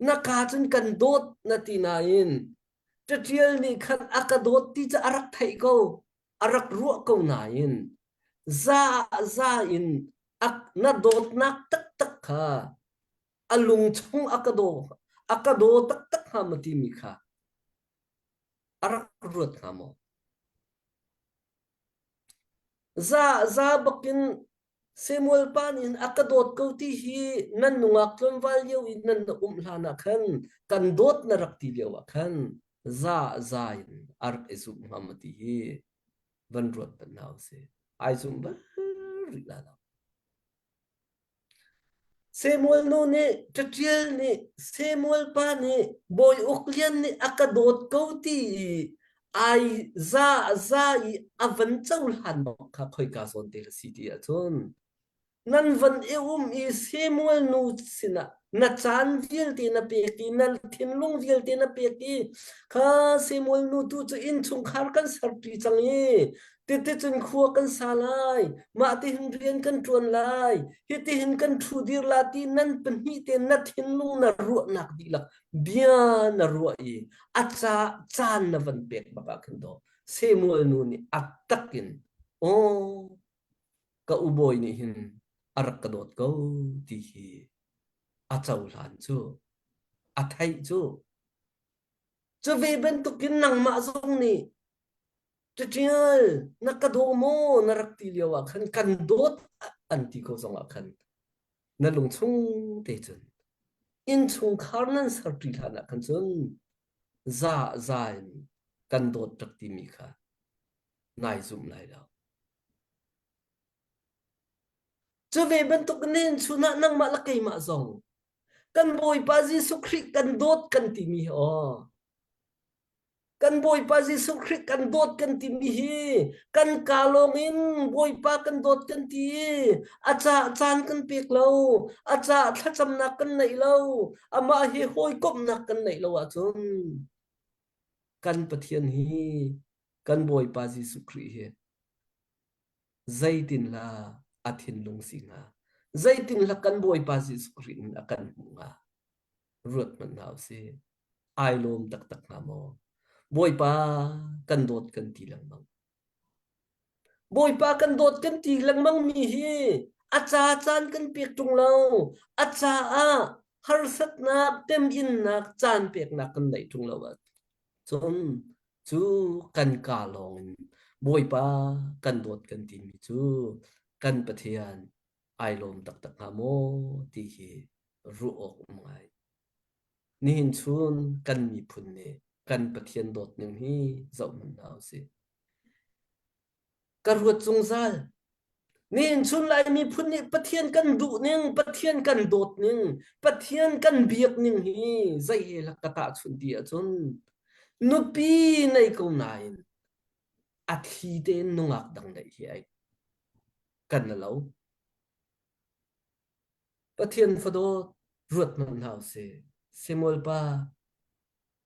Na ka cun kan dawt na ti nain ṭiṭial nih khan a ka dawt ti cu a rak theih ko a rak ruah ko nain za za in a, na dawtnak taktak kha a lung chung a ka daw a ka daw taktak hnga maw timi kha a rak ruat hnga maw? Za za bakin Samuel pa nih a ka dawt ko ti hi nan nungak tlawmval lio i nan na um hlan ah khan kan dawt na rak ti lio ah khan za za in a rak i zumh hnga maw ti hi van ruat hmanh hna usih. Ai zum bal rih la lo. Samuel nu nih ṭaṭial nih Samuel pa nih Bawi Uk Lian nih a ka dawt ko ti i ai za za i a van cohlan bak kha khoika zawn te ka si ti ahcun nan van i um i Samuel nu sinah na caan vialte na pek i na thinlung vialte na pek i kha Samuel nu tu cu innchungkhar kan serpi cang i Titicun khua kan sa lai, mah tihin rian kan ṭuan lai, hitihin kan ṭhu dir la ti nan pahnih te na thinlung na ruahnak dihlak bia na ruah i a ca caan na van pek bak ah khin daw Samuel nu nih a takin aw ka u bawi nih hin a rak ka dawt ko ti hi a cohlan cu a theih cu cu ve bantukin nangmah zong nih Ṭiṭial, na ka daw maw na rak ti lio ah khan kan dawt an ti ko zong ah khan na lungchung te cun innchungkhar nan serṭi hlan ah khan cun za za in kan dawt rak timi kha nai zumh lai lo. Cu ve bantuk nin chun ah nangmah le keimah zong. Kan Bawipa Jesuh Khrih kan dawt kan timi hi aw. Kan Bawipa Jesuh Khrih kan dawt kan timi hi kan ka lawng in Bawipa kan dawt kan ti i a ca caan kan pek lo, a ca thlacamnak kan neih lo, amah hi hawikomhnak kan neih lo ahcun kan Pathian hi kan Bawipa Jesuh Khrih hi zeitin la a thinlung si hnga? Zeitin la kan Bawipa Jesuh Khrih in a kan hmuh hnga? Ruat hmanh hna usih. Ai lawm taktak hnga maw? Bawipa kan dawt kan ti lengmang. Bawipa kan dawt kan ti lengmang mi hi a ca caan kan pek ṭung lo. A caah harsatnak, teminnak, caan peknak kan neih ṭung lo ahcun cu kan ka lawng in Bawipa kan dawt kan timi cu kan Pathian ai lawm taktak hnga maw ti hi ruah awk um ngai. Nihin chun kan miphun nih kan Pathian dawt ning hi zoh hmanh hna usih. Ka ruat zungzal. Nihin chun Lai miphun nih Pathian kan duh ning, Pathian kan dawt ning, Pathian kan biak ning hi zei he lak ka tahchunh ti ahcun nupi nei ko nain a thli tein nungak dang neih hi ai kan la lo. Pathian fadawt ruat hmanh hna usih. Samuel pa,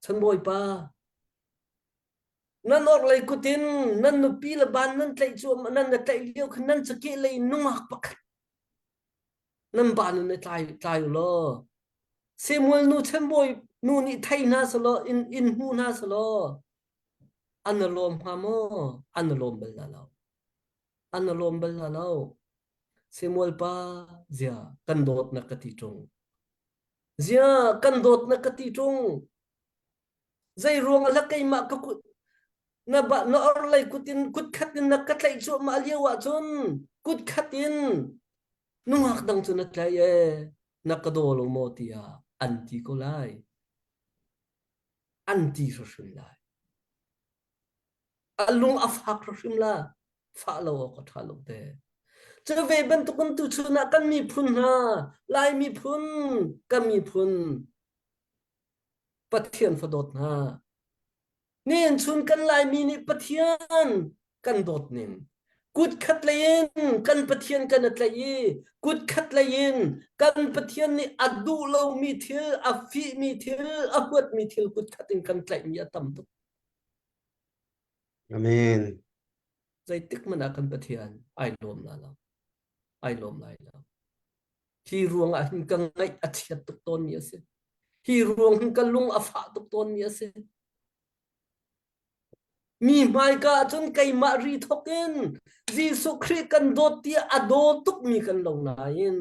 Chanbawi pa, nan orhlei kut in nan nupi le ban nan tlaih cuahmah nan na tlaih lio khan nan cakeh lei nungak pakhat nan ban in tlai tlai u law Samuel nu Chanbawi nu nih thei hna selaw in in hmu hna selaw an lawm hnga maw an lawm bal la lo an lawm bal la lo Samuel pa zia kan dawt na ka ti ṭung zia kan dawt na ka ti ṭung Zei ruang ah keimah ka kut na ba na orhlei kut in kut khat in na ka tlaih cuahmah lio ahcun kut khat in nungak dang cu na tlaih ee na ka daw lo maw tiah an ti ko lai. An ti hrimhrim lai. A lung a fak hrimhrim la. Fah lo awk a ṭha lo te. Cu ve bantukin tuchun ah kan miphun hna, Lai miphun, kan miphun Pathian fadawt hna. Nihin chun kan Laimi nih Pathian kan dawt ning. Kut khat lei in kan Pathian kan a tlaih i kut khat lei in kan Pathian nih a duh lomi thil, a fihmi thil, a huatmi thil kut khat in kan tlaihmi a tam tuk. Amen. Zeitik hmanh ah kan Pathian ai lawm la lo. Ai lawm lai lo. Hi ruang ah hin ka ngaih a chiat tuk tawnmi a si. Hi ruang hin ka lung a fah tuk tawnmi a si. Mi hmaika ahcun keimah ri thawk in Jesuh Khrih kan dawt tiah a daw tukmi kan lo nain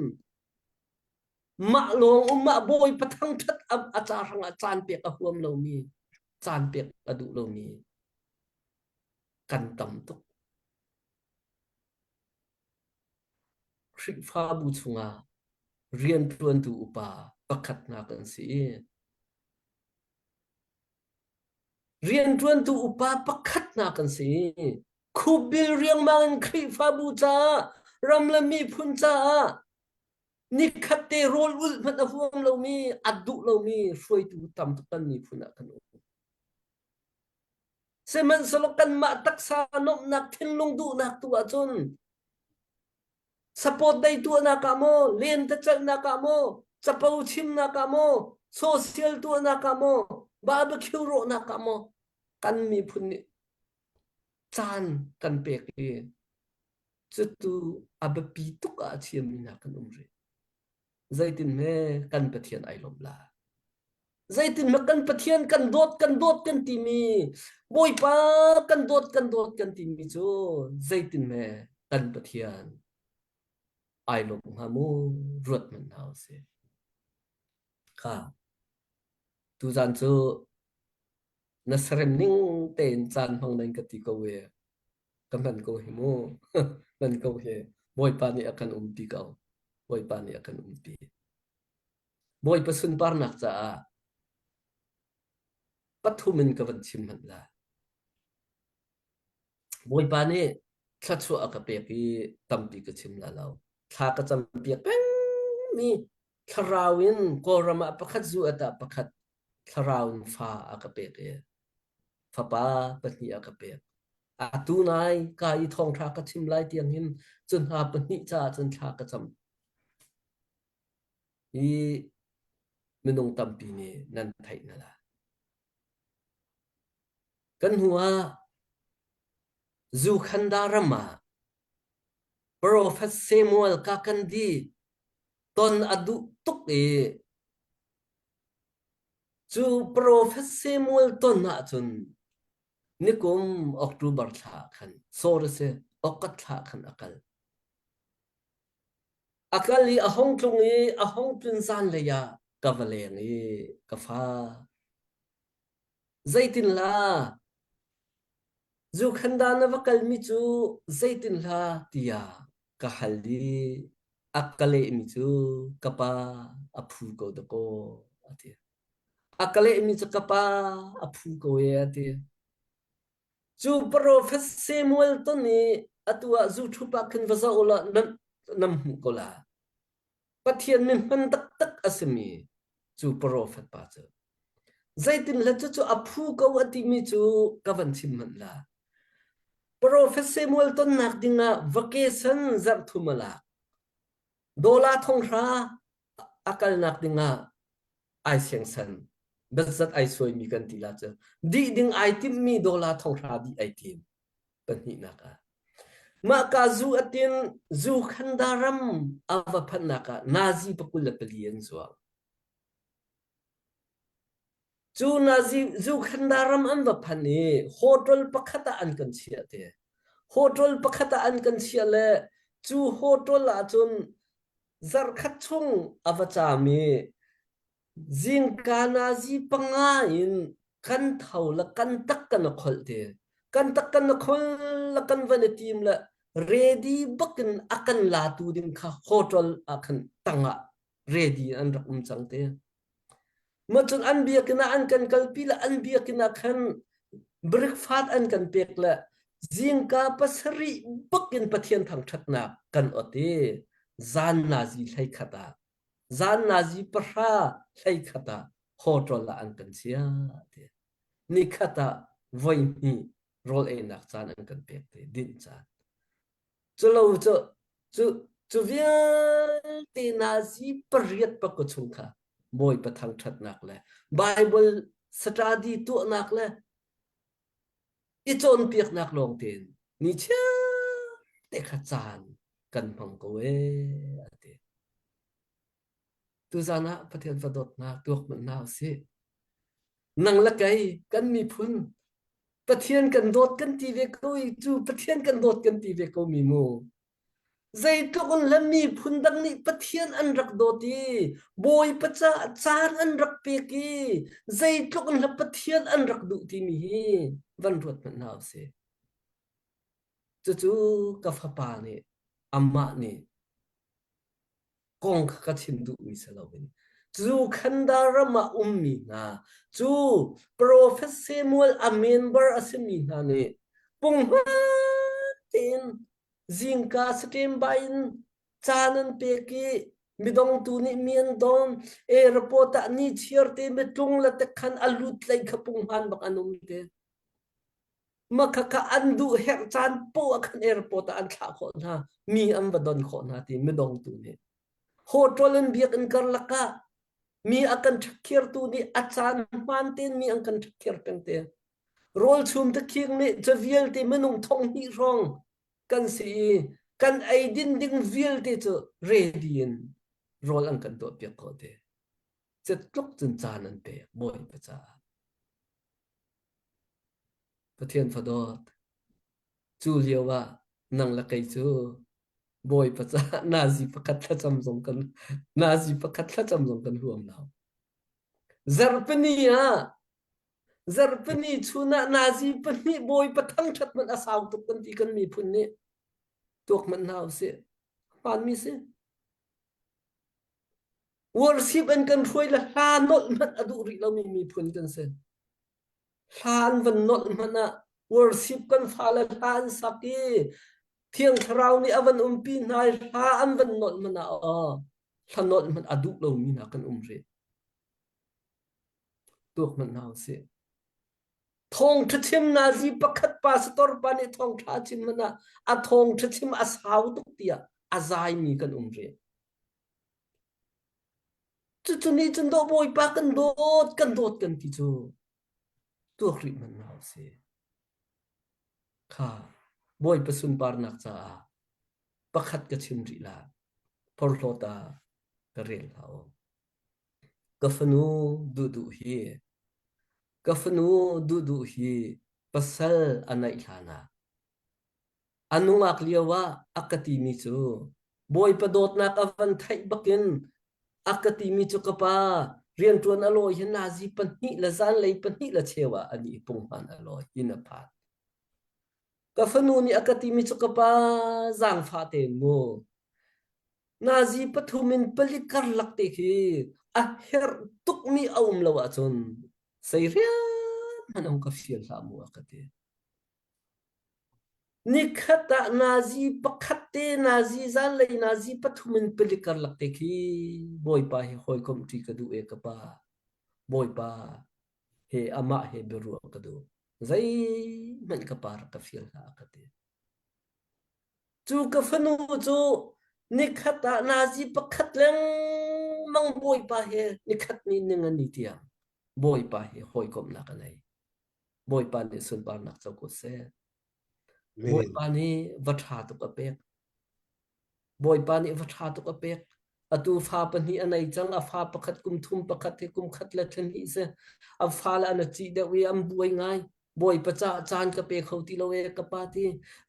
mah lawng um mah bawi pathang ṭhat a ca hrangah caan pek a huam lomi caan pek a duh lomi kan tam tuk. Khrihfabu chungah rianṭuantu upa pakhat hna kan si. Rianṭuantu upa pakhat hna kan si. Khupbil riangmang in Khrihfabu caah, ram le miphun caah nikhat te rawl ulh hmanh a huam lomi, a duh lomi hruaitu tam tuk kan miphun ah kan um. Sihmanhsehlaw kanmah taksa nuamhnak thinlung duhnak tu ahcun support dei tuahnak ah maw, lentecelhnak ah maw, capo chimnak ah maw, social tuahnak ah maw, barbecue rawhnak ah maw, kan miphun nih caan kan pek i cutu a biapi tuk ah a chiami hna kan um rih. Zeitin hme kan Pathian ai lawm la? Zeitin hme kan Pathian kan dawt kan dawt kan timi Bawipa kan dawt kan dawt kan timi cu zeitin hme kan Pathian ai lawm hnga mu ruat hmanh hna usih. Kha tuzan cu na sarem ning tein caan hmang nan ka ti ko e ka hman ko hi mu hman ko hi Bawipa nih a kan umpi ko Bawipa nih a kan umpi Bawipa sunparnak caah pathum in ka van chim hmanh la Bawipa nih thluachuah a ka pek i tampi ka chim la lo thla ka cam piak peng mi. Thlarau in Kawlram ah pakhat zu at ah pakhat thlarau in fa a ka pek i fapa pahnih a ka pek. Atu nai ka i thawngṭha ka chim lai tiang hin cu hna pahnih caah cun thla ka cam. Hi minung tampi nih nan theih hna lai. Kan hnu ah Zukhanda ram ah Profet Samuel Kakandi ton a duh tuk i cu Profet Samuel ton ahcun nikum October thla khan sorry si August thla khan a kal. A kal i a hong tlung i a hong tlun zanlei ah ka va leng i ka fa zeitin la Zukhanda na va kalmi cu zeitin hla tiah ka hal i a ka lehmi cu ka pa a phu ko dakaw a ti. A ka lehmi cu ka pa a phu ko e a ti. Cu profet Samuel ton i atu ah zu ṭhup ah khin va zoh ulaw nan, nan hmuh ko la. Pathian mi hman taktak a simi cu profet pa cu. Zeitin le cucu a phu ko a timi cu ka van chim hmanh la. Profet Samuel tonnak dingah vacation zarh thum a lak. Dollar thonghra a kalnak dingah ai siangsan. Biazat ai suaimi kan ti la cu. Dih ding ai timmi dollar thonghra dih ai tim. Pahnihnak ah. Mah ka zu atin zu khanda ram a va phanhnak ah Nazi pakul le pali an zuang. Cu Nazi zu khanda ram an va phan i hotel pakhat ah an kan chiah te. Hotel pakhat ah an kan chiah le cu hotel ah cun zarhkhat chung a va caam i Zingka nazi panga in kan tho le kan tak kan a kholh te. Kan tak kan a khol le kan van i tim le ready bakin a kan latu ding kha hotel ah khan tangah ready an rak um cang te. Ma cun an biakinn ah an kan kalpi le an biakinn ah khan breakfast an kan pek le zingka pasarih bakin Pathian thangṭhatnak kan ot i zan nazi hlei khat ah zan nazi pahra hlei khat ah hotel ah an kan chia ti nikhat ah voi hnih rawl einak caan an kan pek te dinh caan culo cu cu cu vialte nazi pariat pakua chung kha Bawipa thangṭhatnak le Bible study tuahnak le i cawnpiaknak lawng tein ni chiar te kha caan kan hmang ko ee a ti. Tuzan ah Pathian fa dawtnak tuak hmanh hna usih. Nang le kei kan miphun Pathian kan dawt kan ti ve ko i cu Pathian kan dawt kan ti ve ko mi mu. Zeitluk in le miphun dang nih Pathian an rak dawt i Bawipa caah caan an rak pek i zeitluk in le Pathian an rak duh timi hi van ruat hmanh hna usih. Cucu ka fapa nih amah nih kong kha ka chim duhmi si loin cu Khanda ram ah ummi hna cu Profet Samuel a member a simi hna nih punghman tein zingka standby in caan an pek i midongtu nih mi an don airport ah ni chiar te mitlung le tek khan a lut lei kha punghman bak an um te. Makhakha an duh herh caan poah khan airport ah an thlah khawh hna mi an va don khawh hna ti midongtu nih hotel in biakinn karlak ah mi a kan ṭhakhirtu nih a caan hmaan tein mi an kan ṭhakhir peng te rawl chum takhiang nih cu vialte minung thong hnih hrawng kan si i kan eidin ding vialte cu ready in rawl an kan tuahpiak khawh te tluk cun caan an pek bawipa caah Pathian fadawt, cu lio ah nang le kei cu Bawipa caah nazi pakhat thlacam zong kan nazi pakhat thlacam zong kan huam lo. Zarhpini ah zarhpini chun ah nazi pahnih Bawipa thangṭhat hmanh a sau tuk kan ti kan miphun nih tuak hmanh hna usih. Hmaanmi si. Worship an kan hruai le hla nolh hmanh a duh rih lomi miphun kan si. Hla an van nolh hmanh ah worship kan fale hla an sak i Thiang Thlarau nih a van umpi hna i hla an van nolh hmanh ah aw. Hlanolh hmanh a duh lomi hna kan um rih. Tuak hmanh hna usih. Thawngṭha chim nazi pakhat pastor pa nih thawngṭha chim hmanh ah a thawngṭha chim a sau tuk tiah a zaimi kan um rih. Cucu nih cun dawh Bawipa kan dawt kan dawt kan ti cu tuak rih hmanh hna usih. Kha Bawipa sunparnak caah pakhat ka chim rih la porhlawt ah ka rel hlah u. Ka fanu duhduh hi ka fanu duhduh hi pasal a neih hlanah a nungak lio ah a ka timi cu Bawipa dawtnak a van theih bakin a ka timi cu ka pa rianṭuan a lawi hi nazi pahnih le zanlei pahnih le cheu ah ani punghman a lawi inn a phan. Ka fanu nih a ka timi cu ka pa zaangfah tein mu nazi pathum in pali karlak te khi a herh tukmi a um lo ahcun sei rian hmanh hong ka fial hlah mu a ka ti. Nikhat ah nazi pakhat te nazi zanlei nazi pathum in pali karlak te khi Bawipa hi hawikomh ṭi ka duh e ka pa. Bawipa he amah he biaruah ka duh. Zeihmanh ka pa rak ka fial hlah a ka ti. Cu ka fanu cu nikhat ah nazi pakhat lengmang Bawipa he nikhat ni ning an ni tiang Bawipa he hawikomhnak a nei. Bawipa nih sunparnak co ko seh. Bawipa nih va ṭha tuk a pek. Bawipa nih va ṭha tuk a pek. Atu fa pahnih a nei cang. A fa pakhat kum thum pakhat hi kum khat le thla hnih si. A fale an a cih deuh i an buai ngai. Bawipa caah caan ka pe kho ti lo e ka pa ti.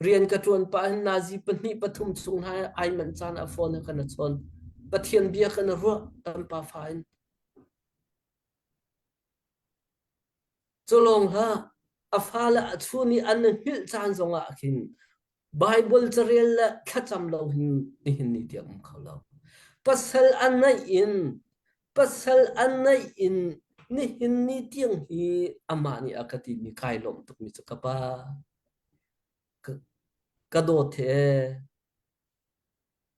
Rian ka ṭuan pah hin nazi pahnih pathum chung hna ai manh caan a phone kan a chawn. Pathian bia kan a ruah kan pa fa in. Cu lawng hlah, a fale a chun i an i hngilh caan zongah khin Baibal carel le thlacam lo hin nihin ni tiang um kho lo. Pasal a neih in pasal a neih in nihin ni tiang hi amah nih a ka timi kai lawmh tukmi cu ka pa ka, ka dawt he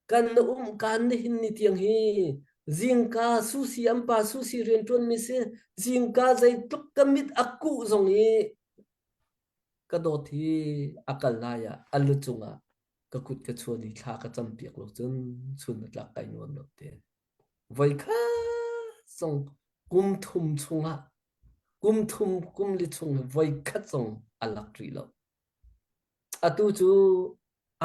Kan na um kaan nihin ni tiang hi zingka susi an pa susi rianṭuanmi si zingka zeitluk ka mit a kuh zong i ka dawt hi a kal lai ah a lu cungah ka kut ka chuan i thla ka campiak lo cun chun a tlak kai nuam lo te. Voikhat zong kum thum chungah kum thum kum li chung voikhat zong a lak rih lo. Atu cu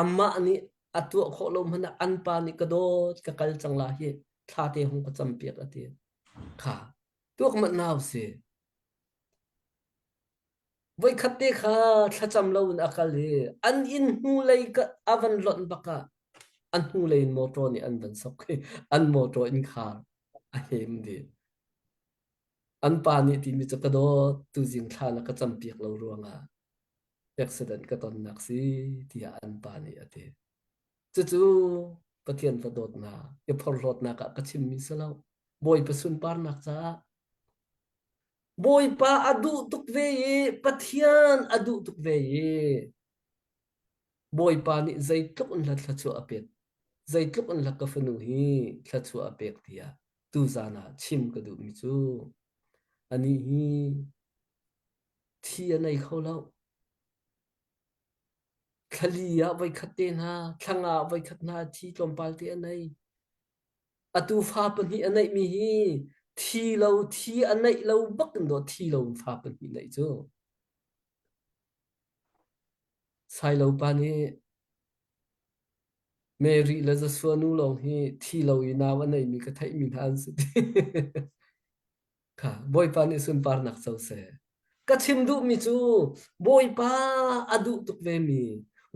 amah nih a tuah khawh lo hmanh ah an pa nih ka dawt ka kal cang la hi thla te hung ka campiak a ti. Kha tuak manh nau si. Voikhat te kha thlacam lo in a kal i an inn hnulei ka a van lonh bak ah a hnulei in motor nih an van sok i an motor innkhar a hem dih. An pa nih timi cu ka dawt tuzing thla na ka campiak lo ruangah accident ka tonnak si tiah an pa nih a ti. Cucu Pathian fa dawtnak, i phorhlawtnak ah ka chimmi si lo. Bawipa sunparnak caah Bawipa a duh tuk ve i Pathian a duh tuk ve i Bawipa nih zeitluk in hla thluachuah a pek zeitluk in hla ka fanu hi thluachuah a pek tiah tuzan ah chim ka duhmi cu anih hi thi a nei kho lo. Thlali ah voikhat te hna, thla ah voikhat hna thi tlawmpal te a nei. Atu fa pahnih a neihmi hi thi lo thi a neih lo bak in dawh thi lo in fa pahnih neih cu. Sailo pa nih Mary le Joshua nu lawng hi thi lo i nau a neimi ka theihmi hna an si. Kha Bawipa nih sunparnak co seh. Ka chim duhmi cu Bawipa a duh tuk vemi,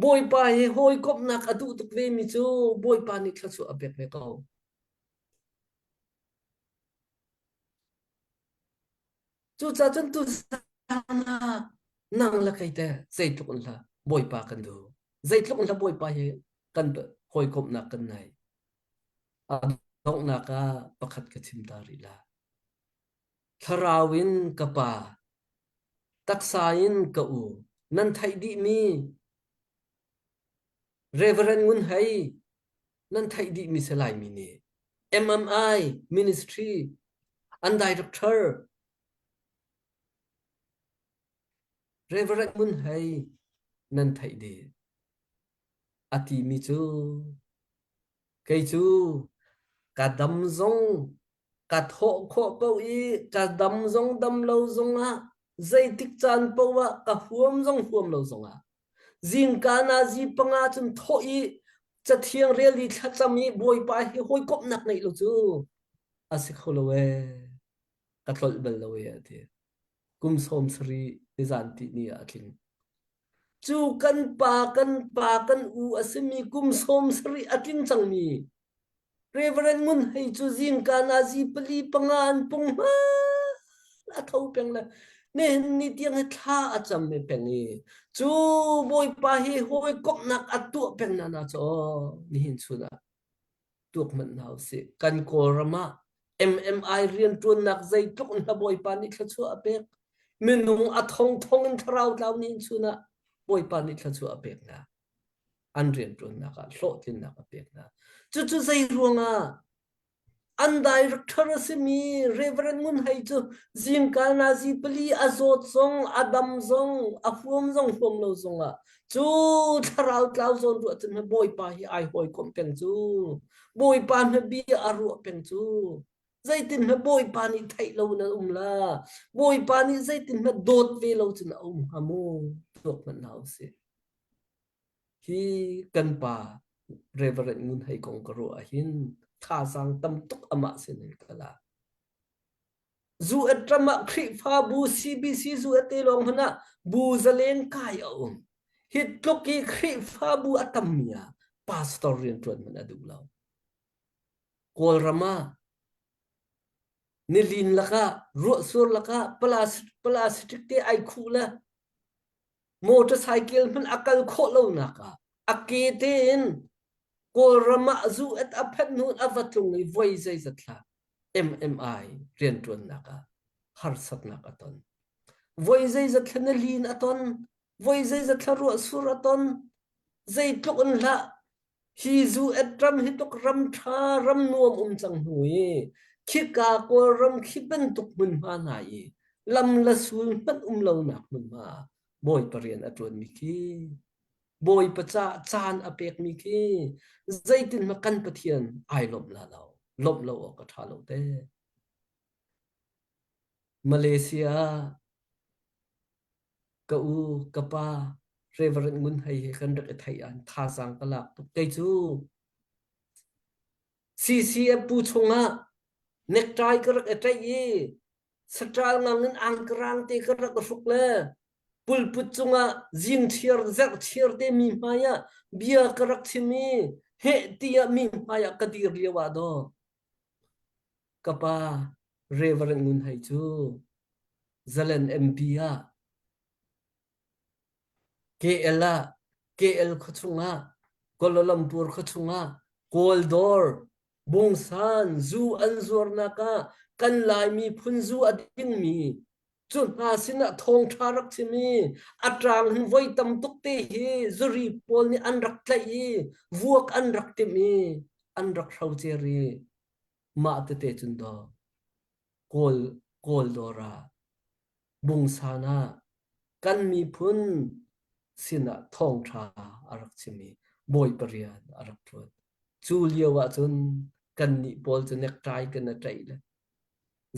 Bawipa he hawikomhnak a duh tuk vemi cu Bawipa nih thluachuah a pek ve ko. Cucaah cun tuzaan ah nang le kei teh zeitluk in hlah Bawipa kan duh. Zeitluk in hlah Bawipa he kan hawikomhnak kan nei. A donghnak ah pakhat ka chim ta rih la. Thlarau in ka pa, taksa in ka u, nan theih dihmi Reverend Ngun Hei, nan theih dihmi si Laimi nih. MMI Ministry an director Reverend Ngun Hei nan theih dih. A timi cu kei cu ka dam zong ka thawh khawh ko i ka dam zong dam lo zongah zeitik caan paoh ah ka huam zong huam lo zongah zingka nazi panga cun thawh i cathiang rel i thlacam i Bawipa hi hawikomhnak ngeih lo cu a si kho lo ee ka tlolh bal lo ee a ti. Kum 70 nizan ti ni ah a tling. Cu kan pa kan pa kan u a simi kum 70 a tling cangmi Reverend Ngun Hei cu zingka nazi pali panga an pung hma a tho peng le nihin ni tiang hi thla a cam me peng i cu Bawipa hi hawikomhnak a tuah peng na na cu nihin chun ah tuak hmanh hna usih. Kan Kawlram ah MMI rianṭuannak zeitluk in Bawipa nih thluachuah a pek. Minung a thongthong in thlarau tlau nihin chun ah Bawipa nih thluachuah a pek hna. An rianṭuannak ah hlawhtlinnak a pek hna. Cucu zei ruangah an director a simi Reverend Ngun Hei cu zingka nazi pali a zawt zong a dam zong a huam zong huam lo zongah cu thlarau tlau zawn ruah cun Bawipa hi ai hawikomh peng cu Bawipa hna bia a ruah peng cu zeitin hna Bawipa nih theih lo na um la Bawipa nih zeitin hna dawt ve lo cun a um hnga mu tuak hmanh hna usih Hi kan pa Reverend Ngun Hei kong ka ruah ahhin thazaang tam tuk amah sinin ka lak. Zu at ram ah Khrihfabu CBC zu at te lawng hmanh ah bu zalen kai a um. Hi tluk i Khrihfabu a tammi ah pastor rianṭuan hmanh a duh lo. Kawlram ah nilin lakah ruahsur lakah plastic te ai khuh le motorcycle hmanh a kal khawh lonak ah a ke tein Kawlram ah zu at a phanh hnu a va tlung i voi zeizat hlah MMI rianṭuannak ah harsatnak a ton. Voi zeizat thla na lin a ton, voi zeizat thla ruahsur a ton, zeitluk in hlah Hi zu et ram hi tuk ram ṭha ram nuam um cang hnu i khika Kawlram khi bantuk hmunhma hna i lam le sul hmanh um lonak hmunhma ah Bawipa rian a ṭuanmi khi Bawipa caah caan a pekmi khi zeitin hmanh kan Pathian ai lawmh la lo lawmh lo awk a ṭha lo te. Malaysia Ka u, ka pa, Reverend Ngun Hei he kan rak i theih ah thazaang ka lak tuk. Kei cu CCF bu chungah necktie ka rak i tlaih i saṭal ngang in angkarang te ka rak i hruk le pulput cungah zingṭhiar zerhṭhiar te mi hmai ah bia ka rak chim i heh tiah mi hmai ah ka dir lio ah daw ka pa Reverend Ngun Hei cu Zalen MP ah KL ah KL khuachung ah Kuala Lumpur khuachung ah Kawl dawr Bungsan zu an zuarnak ah kan Lai miphun zu a dingmi cu hna sinah thawngṭha rak chim i a ṭang hin voi tam tuk te hi zuri pawl nih an rak tlaih i vuak an rak timh i an rak hrocer i mah tete cun daw Kawl Kawl dawr ah Bungsan ah kan miphun sinah thawngṭha a rak chim i Bawipa rian a rak ṭuan. Cu lio ahcun kannih pawl cu necktie kan i tlaih le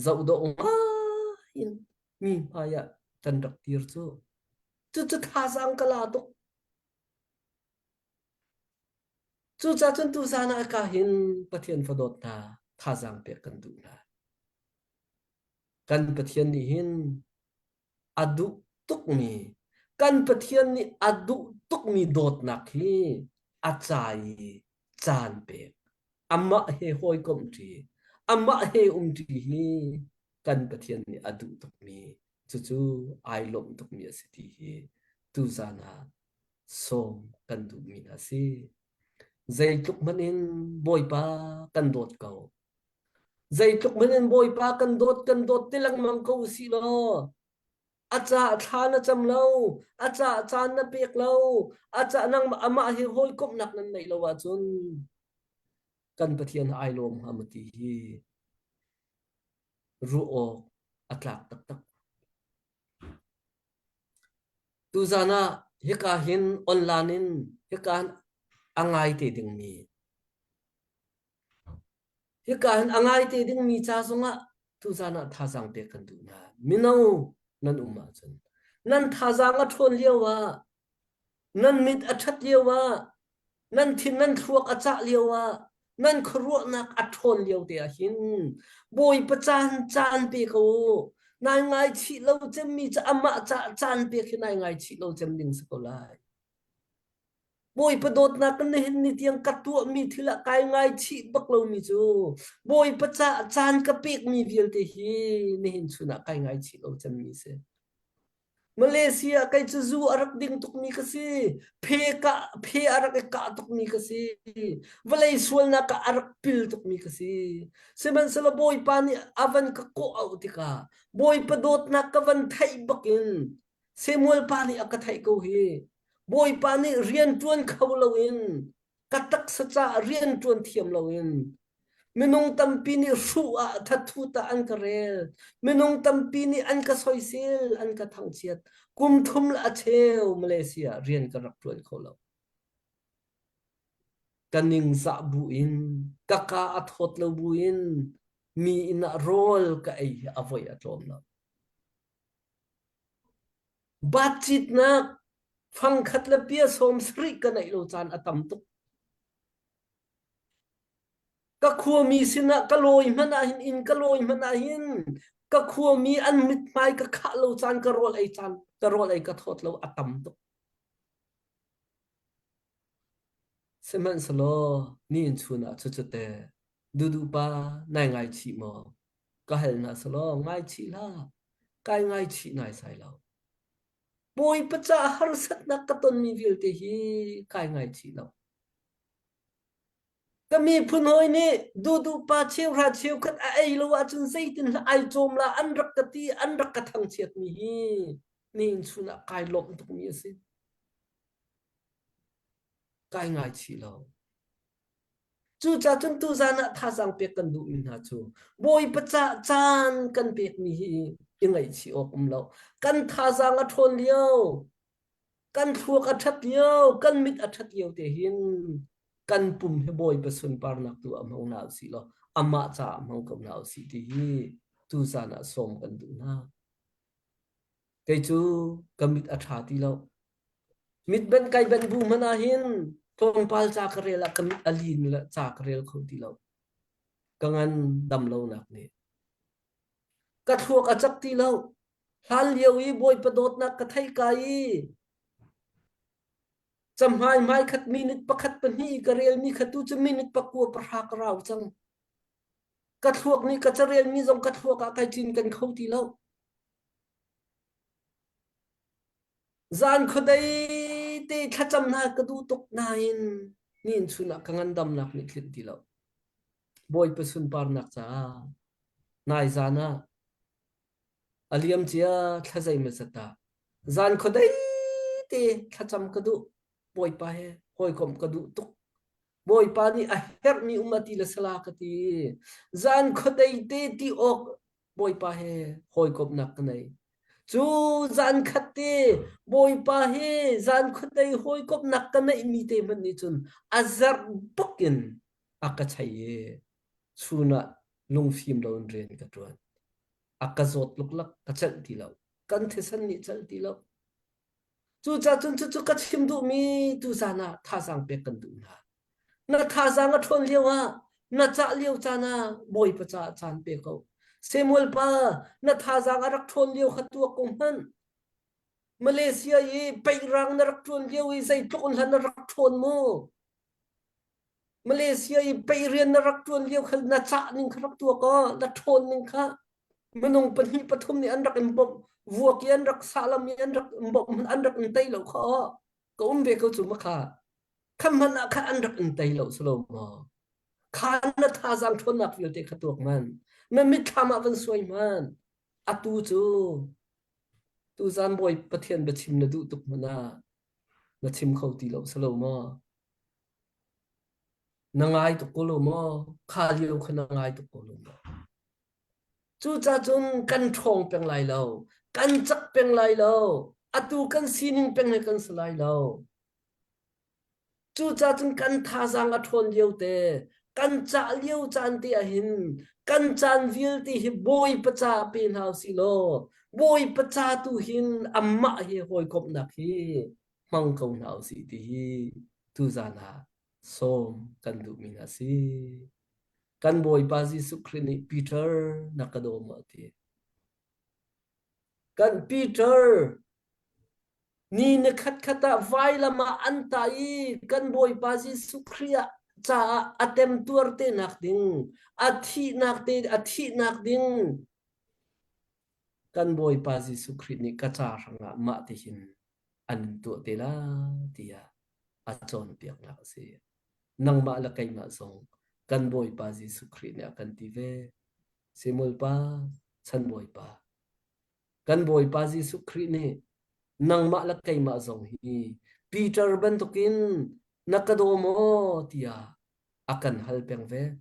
zohdawh ngai in mi hmai ah kan rak dir cu. Cucu thazaang ka la tuk. Cucaah cun tuzaan ah ka hin Pathian fadawt hna thazaang pek kan duh hna. Kan Pathian nih hin a duh tukmi kan Pathian nih a duh tukmi dawtnak hi a ca i caan pek amah he hawikomh ṭi amah he um ṭi hi kan Pathian nih a duh tukmi cucu ai lawmh tukmi a si ti hi tuzaan ah sawm kan duhmi hna si. Zeitluk hmanh in Bawipa kan dawt ko. Zeitluk hmanh in Bawipa kan dawt kan dawt ti lengmang ko usih law a ca thla na cam lo, a ca caan na pek lo, a ca nang amah he hawikomhnak nan neih lo ahcun. Kan Pathian ai lawm hnga maw ti hi ruah awk a tlak taktak. Tuzan ah hika hin online in hika hin a ngai te dingmi hika hin a ngai te dingmi ca zongah tuzan ah thazaang pek kan duh hna. Mino nan um ahcun nan thazaang a ṭhawn lio ah Nan mit a ṭhat lioah, nan thin nan thluak a cah lioah, nan khuaruahnak a ṭhawn lio te ah hin Bawipa caan caan pe ko u. Nai ngaichih lo cemmi cu amah caah caan pek hi nai ngaichih lo cem ding si ko lai. Bawipa dawtnak kan nihin ni tiang ka tuahmi thil ah kai ngaichih bak lomi cu Bawipa caah caan ka pekmi vialte hi nihin chun ah kai ngaichih lo cemmi si. Malaysia kei cu zu a rak ding tukmi ka si. Phe ka phe a rak i kah tukmi ka si. Vawlei sualnak ah a rak pil tukmi ka si. Sihmanhsehlaw Bawipa nih a van ka kawh auh tikah Bawipa dawtnak ka van theih bakin Samuel pa nih a ka theih ko hi. Bawipa nih rian ṭuan kho loin ka taksa caah rian ṭuan thiam loin Minung tampi nih hruh ah thathut ah an ka rel. Minung tampi nih an ka soisel, an ka thangchiat. Kum thum le a cheu Malaysia rian ka rak ṭuan kho lo. Ka ningzah bu in, ka ka a thawt lo bu in, mi inn ah rawl ka ei hi a voi a tlawm lo. Batcitnak fangkhat le pia sawm sarih ka neih lo caan a tam tuk. Ka khuami sinah ka lawi hmanh ah hin inn ka lawi hmanh ah hin ka khuami an mithmai ka khah lo caan ka rawl ei caan ka rawl ei ka thawt lo a tam tuk. Sihmanhsehlaw ni in chun ah cucute dudu pa nai ngaichih maw? Ka hal hna selaw ngaichih hlah. Kai ngaichih naisai lo. Bawipa caah harsatnak ka tonmi vialte hi kai ngaichih lo. Ka miphun hawi nih duhduh pa cheuhra cheukhat a ei lo ahcun zeitin hlah ai cawm la an rak ka ti an rak ka thangchiatmi hi nihin chun ah kai lawmh tukmi a si. Kai ngaichih lo. Cucaah cun tuzan ah thazaang pek kan duhmi hna cu Bawipa ca caan kan pekmi hi i ngaihchih awk um lo. Kan thazaang a ṭhawn lio, kan thluak a ṭhat lio, kan mit a ṭhat lio te hin kan pum hi Bawipa sunparnak tu ah hmang hna usih law amah caah hmang ko hna usih ti hi tuzan ah sawm kan duh hna. Kei cu ka mit a ṭha ti lo. Mit benh kai benh bu hmanh ah hin tlawmpal ca ka rel ah ka mit a lin le ca ka rel kho ti lo. Ka ngan dam lonak nih. Ka thluak a cak ti lo. Hlan lio i Bawipa dawtnak ka theih ka i camhmai hmaikhat minute pakhat pahnih i ka relmi kha tu cu minute pakua pahra ka rau cang. Ka thluak nih ka carelmi zong ka thluak ah kai cinken kho ti lo. Zan khuadei te thlacam hna ka duh tuk nain nihin chun ah ka ngandamnak nih tlinh ti lo. Bawipa sunparnak caah nai zan ah A liamcia thla zeimawzat ah zan khuadei te thlacam ka duh. Bawipa he hawikomh ka duh tuk. Bawipa nih a herhmi um a ti le sala ka ti. Zan khuadei te ti awk Bawipa he hawikomhnak ka nei. Cu zan khat te Bawipa he zan khuadei hawikomhnak ka neihmi te hmanh nih cun a zarh bak in a ka chei i chun ah lungfim loin rian ka ṭuan. A ka zawt luklak, ka celh ti lo. Kan thisen nih celh ti lo. Cucaah cun cucu ka chim duhmi tuzan ah thazaang pek kan duh hna. Na thazaang a ṭhawn lio ah, na cah lio caan ah Bawipa caah caan pe ko. Samuel pa, na thazaang a rak ṭhawn lio kha tuak ko hmanh. Malaysia i peirang na rak ṭuan lio i zeitluk in hlan na rak ṭhawn mu. Malaysia i pei rian na rak ṭuan lio kha na cah ning kha rak tuak aw, na ṭhawn ning kha minung pahnih pathum nih an rak in bawmh vuak i an rak sahlam i an rak in bawmh an rak in tei lo kha aw ka um ve ko cu ma kha kha hmanh ah kha an rak in tei lo si lo maw kha na thazaang ṭhawnnak vialte kha tuak man na mitthlam ah van suai man atu cu tuzan bawi Pathian biachim na duh tuk hmanh ah na chim kho ti lo si lo maw? Na ngai tuk ko lo maw? Kha lio kha na ngai tuk ko lo maw? Cucaah cun kan ṭhawng peng lai lo, kan cak peng lai lo, atu kan sining peng he kan si lai lo. Cucaah cun kan thazaang a ṭhawn lio te, kan cah lio caan te ah hin kan caan vialte hi Bawipa ca pe hna usih law Bawipa ca tu hin amah he hawikomhnak hi hmang ko hna usih ti hi tuzaan ah sawm kan duhmi hna a si. Kan Bawipa Jesuh Khrih nih Peter na ka daw maw a ti. Kan Peter ni ni khatkhat ah vailam ah an tah i kan Bawipa Jesuh Khrih ah caah a temtuar te nak ding a thihnak te a thihnak ding kan Bawipa Jesuh Khrih nih ka ca hrangah mah ti hin an in tuah te lai tiah a cawnpiaknak a si. Nangmah le keimah zong kan Bawipa Jesuh Khrih nih a kan ti ve. Samuel pa, chan Bawipa. Kan Bawipa Jesuh Khrih nih nangmah le keimah zong hi Peter bantukin na ka daw maw tiah a kan hal peng ve.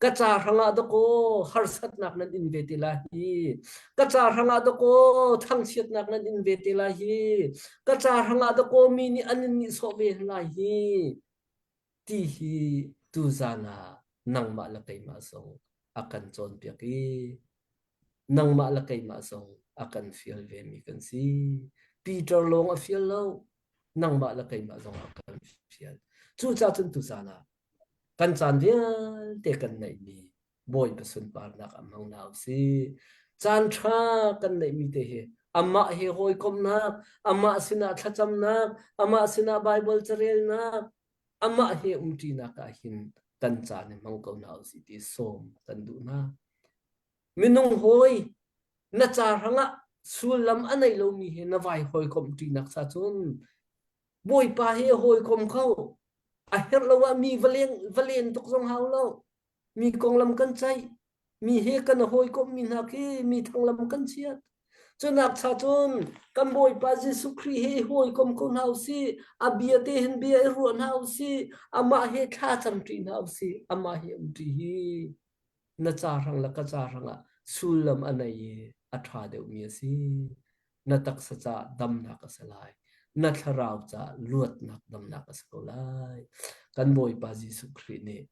Ka ca hrangah dakaw harsatnak nan in ve te lai hi. Ka ca hrangah dakaw thangchiatnak nan in ve te lai hi. Ka ca hrangah dakaw mi nih an in nihsawh ve lai hi. Ti hi tuzan ah nangmah le keimah zong a kan cawnpiak i nangmah le keimah zong a kan fial vemi kan si. Peter lawng a fial lo, nangmah le keimah zong a kan fial. Cucaah cun tuzan ah kan caan vialte kan neihmi Bawipa sunparnak a hmang hna usih. Caan ṭha kan neihmi te hi amah he hawikomhnak, amah sinah thlacamnak, amah sinah Baibal carelnak, amah he umṭinak ah hin kan caan hi hmang ko hna usih ti sawm kan duh hna. Minung hawi na ca hrangah sullam a nei lomi he na vai hawikomhṭinak sa cun Bawipa he hawikom kho a herh lo ah mi va len va len tuk zong hau lo. Mi konglam kan ceih. Mi he kan hawikomh mi hna khi mi thanglam kan chiat. Cunak cha cun kan Bawipa Jesuh Khrih he hawikom ko hna usih. A bia te hin bia i ruah hna usih. Amah he thla cam ṭi hna usih. Amah he um ṭi hi na ca hrang le ka ca hrang ah sullam a nei i a ṭha deuhmi a si. Na taksa caah damnak a si lai. Na thlarau caah luatnak damnak a si ko lai. Kan Bawipa Jesuh Khrih nih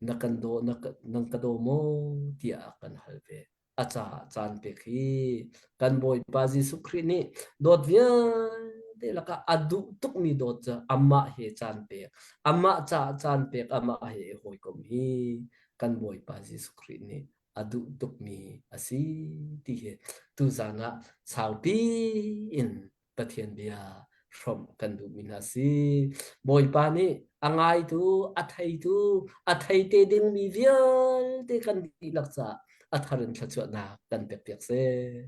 na kan daw na nang ka daw maw tiah a kan hal ve. A caah caan pek hi kan Bawipa Jesuh Khrih nih dawt vialte lakah a duh tukmi dawt cu amah he caan pek, amah caah caan pek, amah he i hawikom hi kan Bawipa Jesuh Khrih nih a duh tukmi a si ti hi tuzaan ah saupi in Pathian bia hrawmh kan duhmi hna si. Bawipa nih a ngaitu, a theitu, a thei te dingmi vialte kan dihlak caah a thar in thluachuahnak kan pekpiak seh.